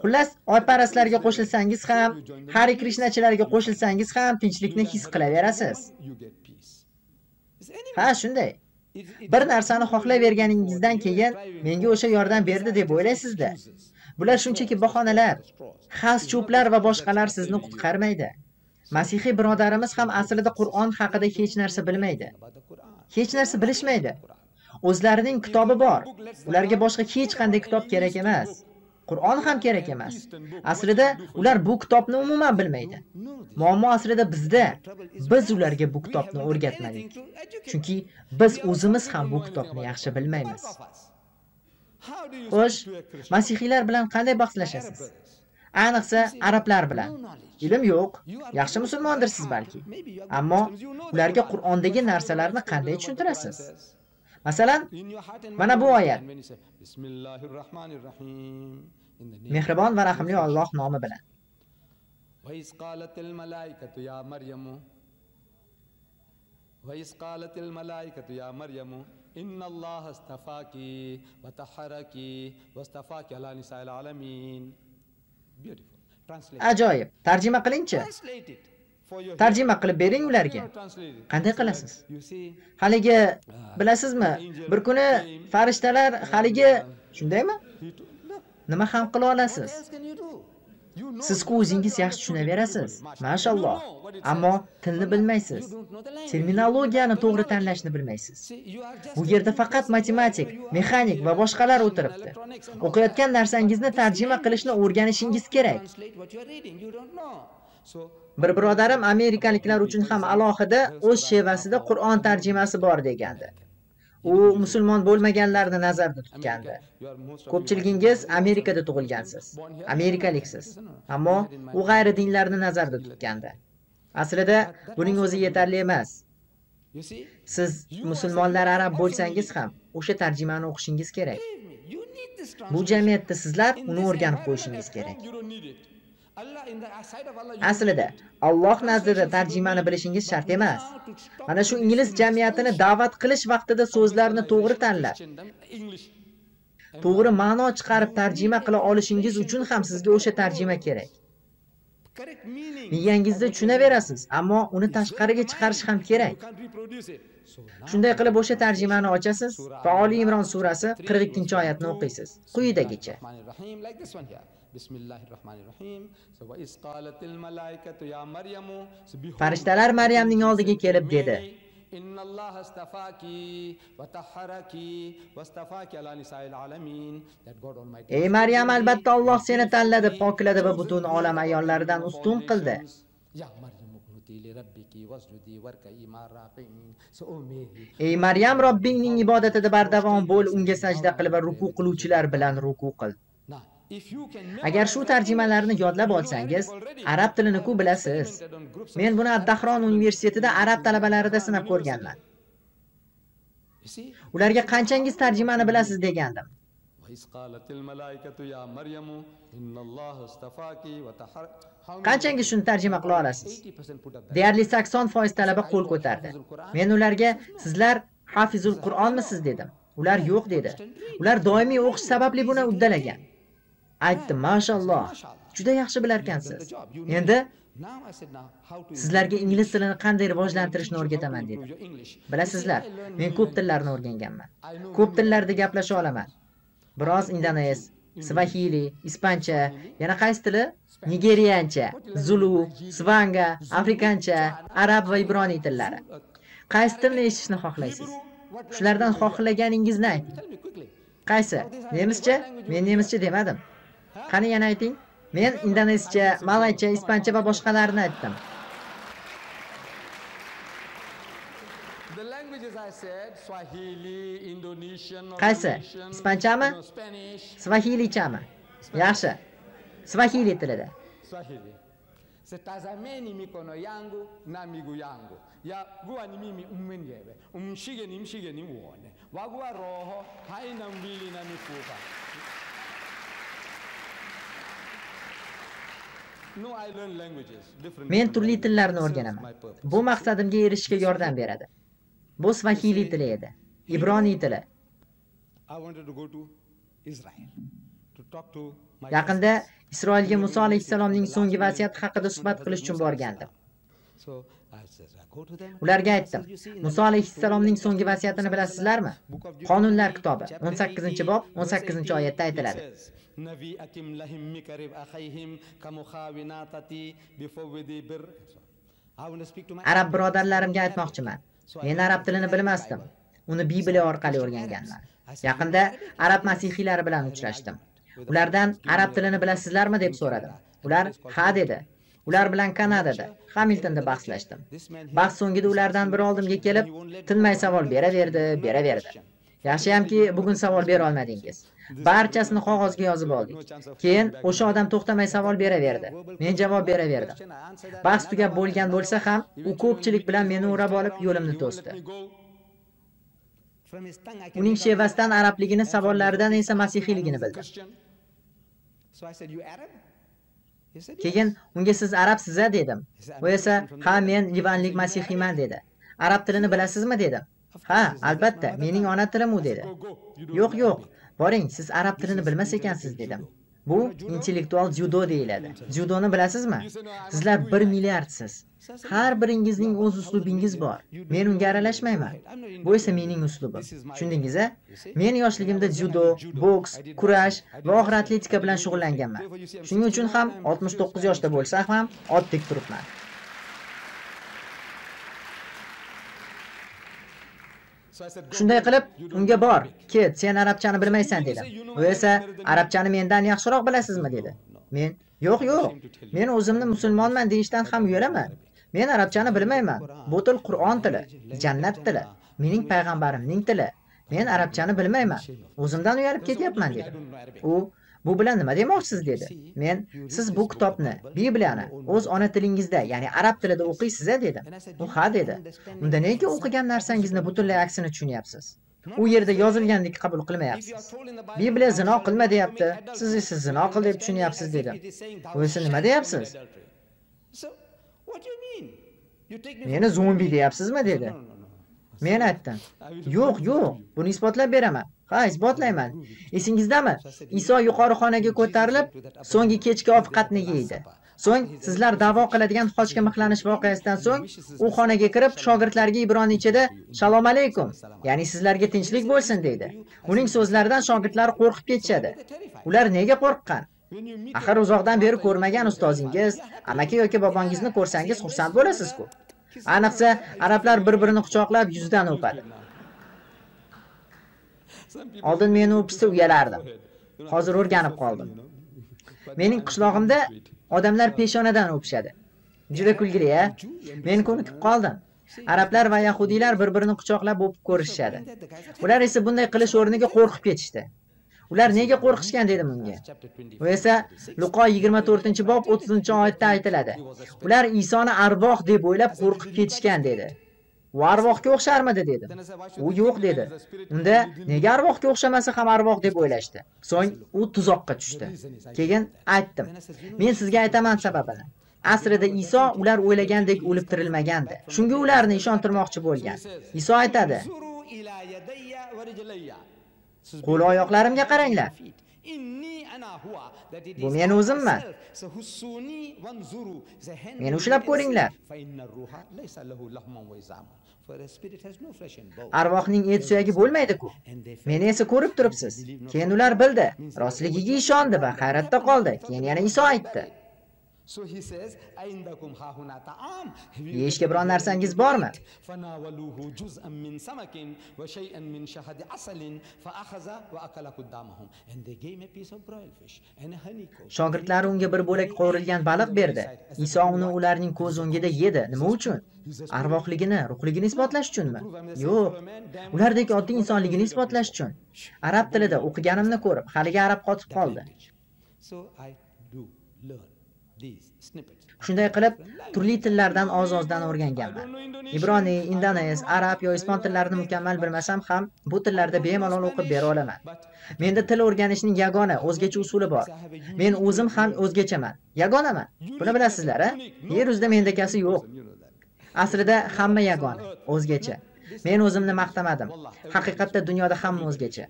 Xullas, oyparastlarga qo'shilsangiz ham, Hare Krishnachilarga qo'shilsangiz ham tinchlikni his qilaverasiz. Ha, shunday. Bir narsani xohlayverganingizdan keyin menga o'sha yordam berdi deb o'ylaysizda. Bular shunchaki bahonalar. Xas cho'plar va boshqalar sizni qutqarmaydi. Masihiy birodarimiz ham aslida Qur'on haqida hech narsa bilmaydi. Hech narsa bilishmaydi. O'zlarining kitobi bor. Ularga boshqa hech qanday kitob kerak emas. Qur'on ham kerak emas. Aslida ular bu kitobni umuman bilmaydi. Muammo aslida bizda. Biz ularga bu kitobni o'rgatmadik. Chunki biz o'zimiz ham bu kitobni yaxshi bilmaymiz. Xo'sh, masihiylar bilan qanday bahslashasiz? Ayniqsa arablar bilan. Ilm yo'q, yaxshi musulmondirsiz balki. Ammo ularga Qur'ondagi narsalarni qanday tushuntirasiz? Masalan, mana bu oyat. Mehribon va rahimli Alloh nomi bilan. Ajoyib. Tarjima qilingchi. Tarjima qilib bering ularga. Qanday qilasiz? Haligi bilasizmi, bir kuni farishtalar haligi shundaymi? Nima ham qila olasiz? Siz-ku o'zingiz yaxshi tushunaverasiz. Mashalloh. Ammo tilni bilmaysiz. Terminologiyani to'g'ri tanlashni bilmaysiz. Bu yerda faqat matematik, mexanik va boshqalar o'tiribdi. O'qiyotgan narsangizni tarjima qilishni o'rganishingiz kerak. Bir birodarim amerikaliklar uchun ham alohida o'z shevasida Qur'on tarjimasi bor degandi. U musulmon bo'lmaganlarni nazarda tutgandi. Ko'pchiligingiz Amerikada tug'ilgansiz, amerikaliksiz. Ammo u g'ayri dinlarni nazarda tutgandi. Aslida buning o'zi yetarli emas. Siz musulmonlar arab bo'lsangiz ham o'sha tarjimani o'qishingiz kerak. Bu jamiyatda sizlar uni o'rganib qo'yishingiz kerak. Aslida Alloh nazdida tarjimani bilishingiz shart emas. Mana shu ingliz jamiyatini da'vat qilish vaqtida so'zlarni to'g'ri tanlab, to'g'ri ma'no chiqarib tarjima qila olishingiz uchun ham sizga o'sha tarjima kerak. Miyangizda tushunaverasiz, ammo uni tashqariga chiqarish ham kerak. Shunday qilib o'sha tarjimani ochasiz va Oli Imron surasi 42-oyatni o'qiysiz. Quyidagicha. Farishtalar Maryamning oldiga kelib dedi: Ey Maryam, albatta Alloh seni tanladi, pokladi va butun olam ayollaridan ustun qildi. Ey Maryam, Robbingning ibodatida bardavom bo'l, unga sajda qil va ruku qiluvchilar bilan ruku qil. Agar shu tarjimalarni yodlab olsangiz, arab tilini-ku bilasiz. Men buni Ad-Dahron universitetida arab talabalarida sinab ko'rganman. Ularga qanchangiz tarjimani bilasiz degandim. Qanchangiz shuni tarjima qila olasiz? Deyarli 80% talaba qo'l ko'tardi. Men ularga, sizlar hafizul Qur'onmisiz dedim. Ular yo'q dedi. Ular doimiy o'qish sababli buni uddalagan. Aytdim, mashalloh, juda yaxshi bilarkansiz. Endi sizlarga ingliz tilini qanday rivojlantirishni o'rgataman dedim. Bilasizlar, men ko'p tillarni o'rganganman. Ko'p tillarda gaplasha olaman. Biroz indonez, svahili, ispancha, yana qaysi tili? Nigeriyancha, zulu, svanga, afrikancha, arab va ibroniy tillari. Qaysi tilni eshitishni xohlaysiz? Shulardan xohlaganingizni ayting. Qaysi? Nemischa? Men nemischa demadim. Qani yana ayting? Men indonezcha, malaycha, ispancha va boshqalarini aytdim. Qaysi? Ispanchami? Svahilichami? Yaxshi. Svahili tilida. Tazameni mikono yangu na miguu yangu ya guwa ni mimi mwenyewe umshike ni mshike ni uone waguwa roho haina mbili na mifupa. No, I learn languages different. Men turli tillarni o'rganaman. Bu maqsadimga erishishga yordam beradi. Bu svahili tili edi, ibroniy tili. I wanted to go to Israel to talk to my. Yaqinda Isroilga Musa alayhissalomning so'nggi vasiyati haqida suhbat qilish uchun borgandim. Ularga aytdim, Musa alayhissalomning so'nggi vasiyatini bilasizlarmi? Qonunlar kitobi 18-bob 18-oyatda aytiladi. Arab birodarlarimga aytmoqchiman. Men arab tilini bilmasdim. Uni Bibliya orqali o'rganganman. Yaqinda arab masihiylari bilan uchrashdim. Ulardan arab tilini bilasizlarmi deb so'radim. Ular ha dedi. Ular bilan Kanadada, Hamiltonda bahslashdim. Bahs so'ngida ulardan biri oldimga kelib, tinmay savol beraverdi, beraverdi. Yaxshiyamki, bugun savol bera olmadingiz. Barchasini qog'ozga yozib oldik. Keyin o'sha odam to'xtamay savol beraverdi. Men javob beraverdim. Bahs tugab bo'lgan bo'lsa ham, u ko'pchilik bilan meni o'rab olib, yo'limni to'sdi. Uning shevasidan arabligini, savollaridan esa masihiyligini bildim. Keyin unga siz arabsiz-a dedim. U esa ha, men livanlik masihiyman dedi. Arab tilini bilasizmi dedim. Ha, albatta, mening ona tilim u dedi. Yo'q, yo'q, boring, siz arab tilini bilmas ekansiz dedim. Bu intellektual dzyudo deyiladi. Dzyudoni bilasizmi? Sizlar 1 milliardsiz. Har biringizning o'z uslubingiz bor. Men unga aralashmayman. Bu esa mening uslubim. Tushundingiz-a? Men yoshligimda dzyudo, boks, kurash va og'ir atletika bilan shug'ullanganman. Shuning uchun ham 69 yoshda bo'lsam ham otdek turibman. Shunday qilib, unga bor, ket, sen arabchani bilmaysan dedim. U esa arabchani mendan yaxshiroq bilasizmi dedi. Men yo'q, yo'q. Men o'zimni musulmonman deyishdan ham uyalaman. Men arabchani bilmayman. Bu til Qur'on tili, jannat tili, mening payg'ambarimning tili. Men arabchani bilmayman. O'zimdan uyalib ketyapman dedim. U bu bilan nima demoqchisiz dedi. Men siz bu kitobni, Bibliyani o'z ona tilingizda, ya'ni arab tilida o'qiysiz-a dedim. U ha dedi. Unda nega o'qigan narsangizni butunlay aksini tushunyapsiz? U yerda yozilgandek qabul qilmayapsiz. Bibliya zino qilma deyapti, siz esa zino qil deb tushunyapsiz dedim. U esa nima deyapsiz? Meni zombi deyapsizmi dedi. Men aytdim. Yo'q, yo'q, buni isbotlab beraman. Ha, isbotlayman. Esingizdami? Iso yuqori xonaga ko'tarilib, so'nggi kechki ovqatni yeydi. So'ng sizlar da'vo qiladigan xochga mixlanish voqeasidan so'ng u xonaga kirib shogirdlarga ibroniychada "Shalom alaykum", ya'ni sizlarga tinchlik bo'lsin deydi. Uning so'zlaridan shogirdlar qo'rqib ketishadi. Ular nega qo'rqqan? Axir uzoqdan beri ko'rmagan ustozingiz, amaki yoki bobongizni ko'rsangiz xursand bo'lasiz-ku. Aniqsa, arablar bir-birini quchoqlab yuzdan o'padi. Oldin meni o'pishsa uyalardim. Hozir o'rganib qoldim. Mening qishlog'imda odamlar peshonadan o'pishadi. Juda kulgili-a? Men ko'nikib qoldim. Arablar va yahudiylar bir-birini quchoqlab o'pib ko'rishishadi. Ular esa bunday qilish o'rniga qo'rqib ketishdi. Ular nega qo'rqishgan dedim unga. U esa Luqo 24-bob 30-oyatda aytiladi. Ular Isoni arvoh deb o'ylab qo'rqib ketishgan dedi. U arvohga o'xsharmidi dedim. U yo'q dedi. Unda nega arvohga o'xshamasa ham arvoh deb o'ylashdi. So'ng u tuzoqqa tushdi. Keyin aytdim. Men sizga aytaman sababini. Aslida Iso ular o'ylagandek o'lib tirilmagandi. Shunga ularni ishontirmoqchi bo'lgan. Iso aytadi: "Qo'l oyoqlarimga qaranglar. Bu men o'zimman. Meni ushlab ko'ringlar. Arvohning et suyagi bo'lmaydi-ku. Meni esa ko'rib turibsiz." Keyin ular bildi, rostligiga ishondi va hayratda qoldi. Keyin yana Iso aytdi: "Yeyishga biron narsangiz bormi?" Shogirdlari unga bir bo'lak qovurilgan baliq berdi. Iso uni ularning ko'z o'ngida yedi. Nima uchun? Arvohligini, ruhligini isbotlash uchunmi? Yo'q. Ulardek oddiy insonligini isbotlash uchun. Arab tilida o'qiganimni ko'rib, haliga arab qotib qoldi. Shunday qilib, turli tillardan oz-ozdan o'rganganman. Ibroniy, indonez, arab yo ispon tillarini mukammal bilmasam ham, bu tillarda bemalol o'qib bera olaman. Menda til o'rganishning yagona, o'zgacha usuli bor. Men o'zim ham o'zgachaman, yagonaman. Buni bilasizlar, a? Yer yuzida mendakasi yo'q. Aslida hamma yagona, o'zgacha. Men o'zimni maqtamadim. Haqiqatda dunyoda hamma o'zgacha.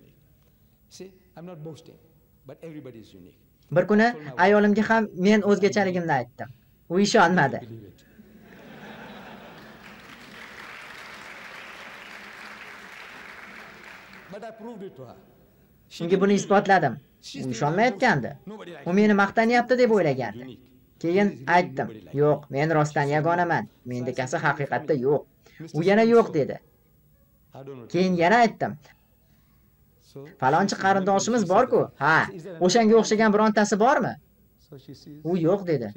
Bir kuni ayolimga ham men o'zgachaligimni aytdim. U ishonmadi. Unga buni isbotladim. U ishonmayotgandi. U meni maqtanyapti deb o'ylagandi. Keyin aytdim: "Yo'q, men rostdan yagonaman. Mendakasi haqiqatda yo'q." U yana yo'q dedi. Keyin yana aytdim: "Falonchi qarindoshimiz bor-ku. Ha, o'shanga o'xshagan birontasi bormi?" U yo'q dedi.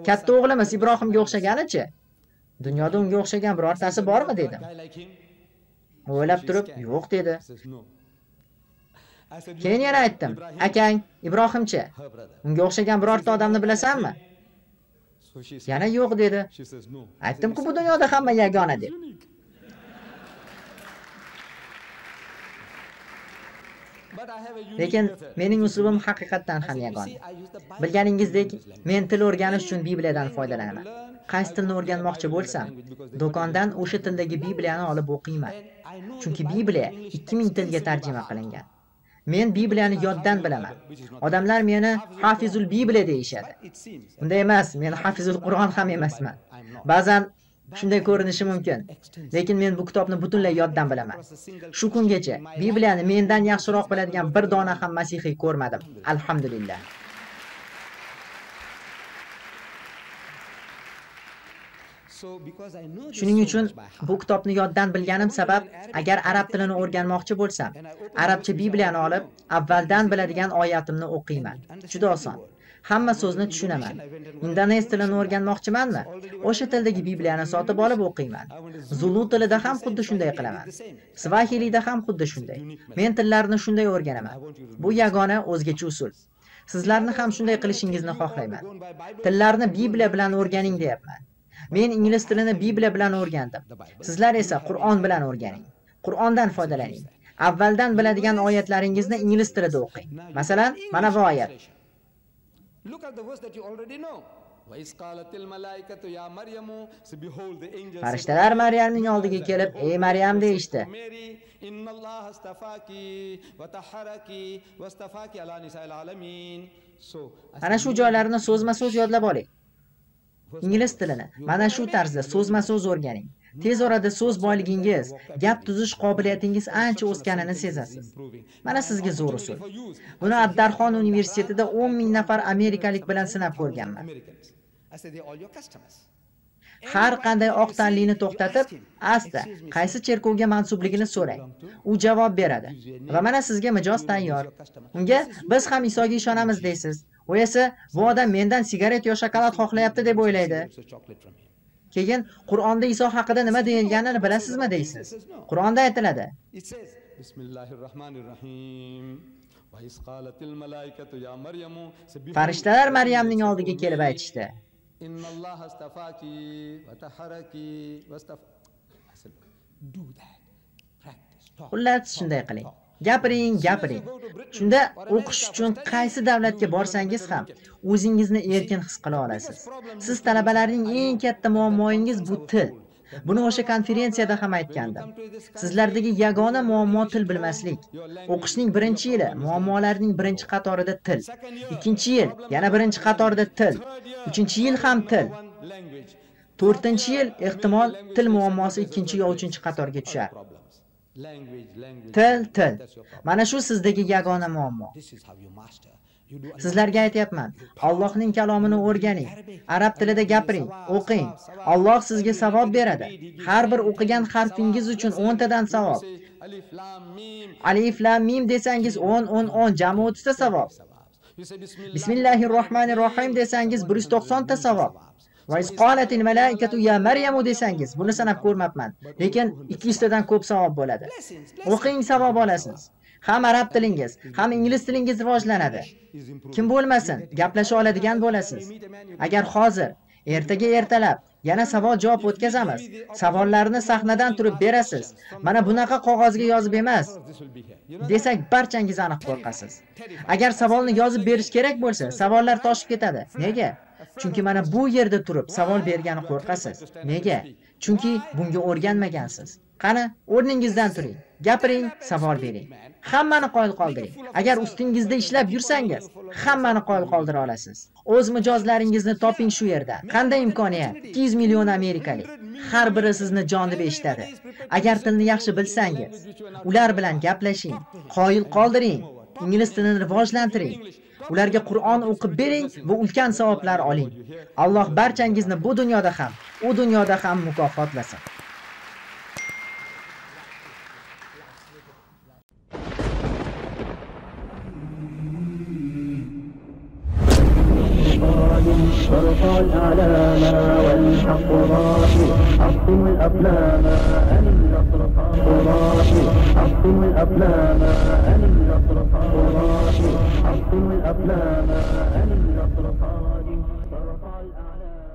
Katta o'g'limiz Ibrohimga o'xshaganichi? Dunyoda unga o'xshagan birortasi bormi dedim. O'ylab turib, yo'q dedi. Keyin yana aytdim: "Akang Ibrohimchi, unga o'xshagan birorta odamni bilasanmi?" Yana yo'q dedi. Aytdim-ku, bu dunyoda hamma yagona deb. Lekin mening uslubim haqiqatdan ham yagona. Bilganingizdek, men til o'rganish uchun Bibliyadan foydalanaman. Qaysi tilni o'rganmoqchi bo'lsam, do'kondan o'sha tildagi Bibliyani olib o'qiyman. Chunki Bibliya 2000 tilga tarjima qilingan. Men Bibliyani yoddan bilaman. Odamlar meni Hafizul Bibliya deyishadi. Unday emas, men Hafizul Qur'on ham emasman. Ba'zan shunday ko'rinishi mumkin. Lekin men bu kitobni butunlay yoddan bilaman. Shu kungacha Bibliyani mendan yaxshiroq biladigan bir dona ham masihiy ko'rmadim. Alhamdulillah. Shuning uchun bu kitobni yoddan bilganim sabab, agar arab tilini o'rganmoqchi bo'lsam, arabcha Bibliyani olib, avvaldan biladigan oyatimni o'qiyman. Juda oson. Hamma so'zni tushunaman. Indonez tilini o'rganmoqchimanmi? O'sha tildagi Bibliyani sotib olib o'qiyman. Zulu tilida ham xuddi shunday qilaman. Svahilida ham xuddi shunday. Men tillarni shunday o'rganaman. Bu yagona o'zgacha usul. Sizlarni ham shunday qilishingizni xohlayman. Tillarni Bibliya bilan o'rganing deyapman. Men ingliz tilini Bibliya bilan o'rgandim. Sizlar esa Qur'on bilan o'rganing. Qur'ondan foydalaning. Avvaldan biladigan oyatlaringizni ingliz tilida o'qing. Masalan, mana bu oyat. Farishtalar Maryamning oldiga kelib, "Ey Maryam" deyishdi. Ana shu joylarni so'zma-so'z yodlab oling. Ingliz tilini mana shu tarzda so'zma-so'z o'rganing. Tez orada so'z boyligingiz, gap tuzish qobiliyatingiz ancha o'sganini sezasiz. Mana sizga zo'r usul. Buni Abdarxon universitetida 10 ming nafar amerikalik bilan sinab ko'rganman. Har qanday oq tanlini to'xtatib, asta qaysi cherkovga mansubligini so'rang. U javob beradi. Va mana sizga mijoz tayyor. Unga biz ham Isoga ishonamiz deysiz. U esa bu odam mendan sigaret yo shokolad xohlayapti deb o'ylaydi. Keyin Qur'onda Iso haqida nima deyilganini bilasizmi deysiz. Qur'onda aytiladi. Farishtalar Maryamning oldiga kelib aytishdi. Xullas, shunday qiling. Gapiring, gapiring. Shunda o'qish uchun qaysi davlatga borsangiz ham o'zingizni erkin his qila olasiz. Siz talabalarning eng katta muammoingiz bu til. Buni o'sha konferensiyada ham aytgandim. Sizlardagi yagona muammo til bilmaslik. O'qishning birinchi yili muammolarning birinchi qatorida til. Ikkinchi yil yana birinchi qatorida til. Uchinchi yil ham til. To'rtinchi yil ehtimol til muammosi ikkinchi yo uchinchi qatorga tushar. Til, til. Mana shu sizdagi yagona muammo. Sizlarga aytyapman, Allohning kalomini o'rganing, arab tilida gapiring, o'qing. Alloh sizga savob beradi. Har bir o'qigan harfingiz uchun 10 tadan savob. Alif lam mim desangiz 10 10 10 jami 30 ta savob. Bismillahirrohmanirrohim desangiz 190 ta savob. Va izqolatil malaikatu ya Maryamu desangiz, buni sanab ko'rmabman, lekin 200 tadan ko'p savob bo'ladi. O'qing, savob olasiz. Ham arab tilingiz, ham ingliz tilingiz rivojlanadi. Kim bo'lmasin, gaplasha oladigan bo'lasiz. Agar hozir, ertaga ertalab yana savol-javob o'tkazamiz. Savollarni sahnadan turib berasiz. Mana bunaqa qog'ozga yozib emas desak, barchangiz aniq qo'rqasiz. Agar savolni yozib berish kerak bo'lsa, savollar toshib ketadi. Nega? Chunki mana bu yerda turib savol bergani qo'rqasiz. Nega? Chunki bunga o'rganmagansiz. Qani, o'rningizdan turing, gapiring, savol bering. Hammani qoyil qoldiring. Agar ustingizda ishlab yursangiz, hammani qoyil qoldira olasiz. O'z mijozlaringizni toping shu yerda. Qanday imkoniyat? 200 million amerikalik. Har biri sizni jon deb eshitadi. Agar tilni yaxshi bilsangiz, ular bilan gaplashing, qoyil qoldiring, ingliz tilini rivojlantiring. Ularga Qur'on o'qib bering va ulkan savoblar oling. Alloh barchangizni bu dunyoda ham, u dunyoda ham mukofotlasin. ارفع الأعلام والحق ظاهر، حطم الأقلام النصر ظاهر، حطم الأقلام النصر ظاهر، حطم الأقلام النصر قادم، ارفع الأعلام.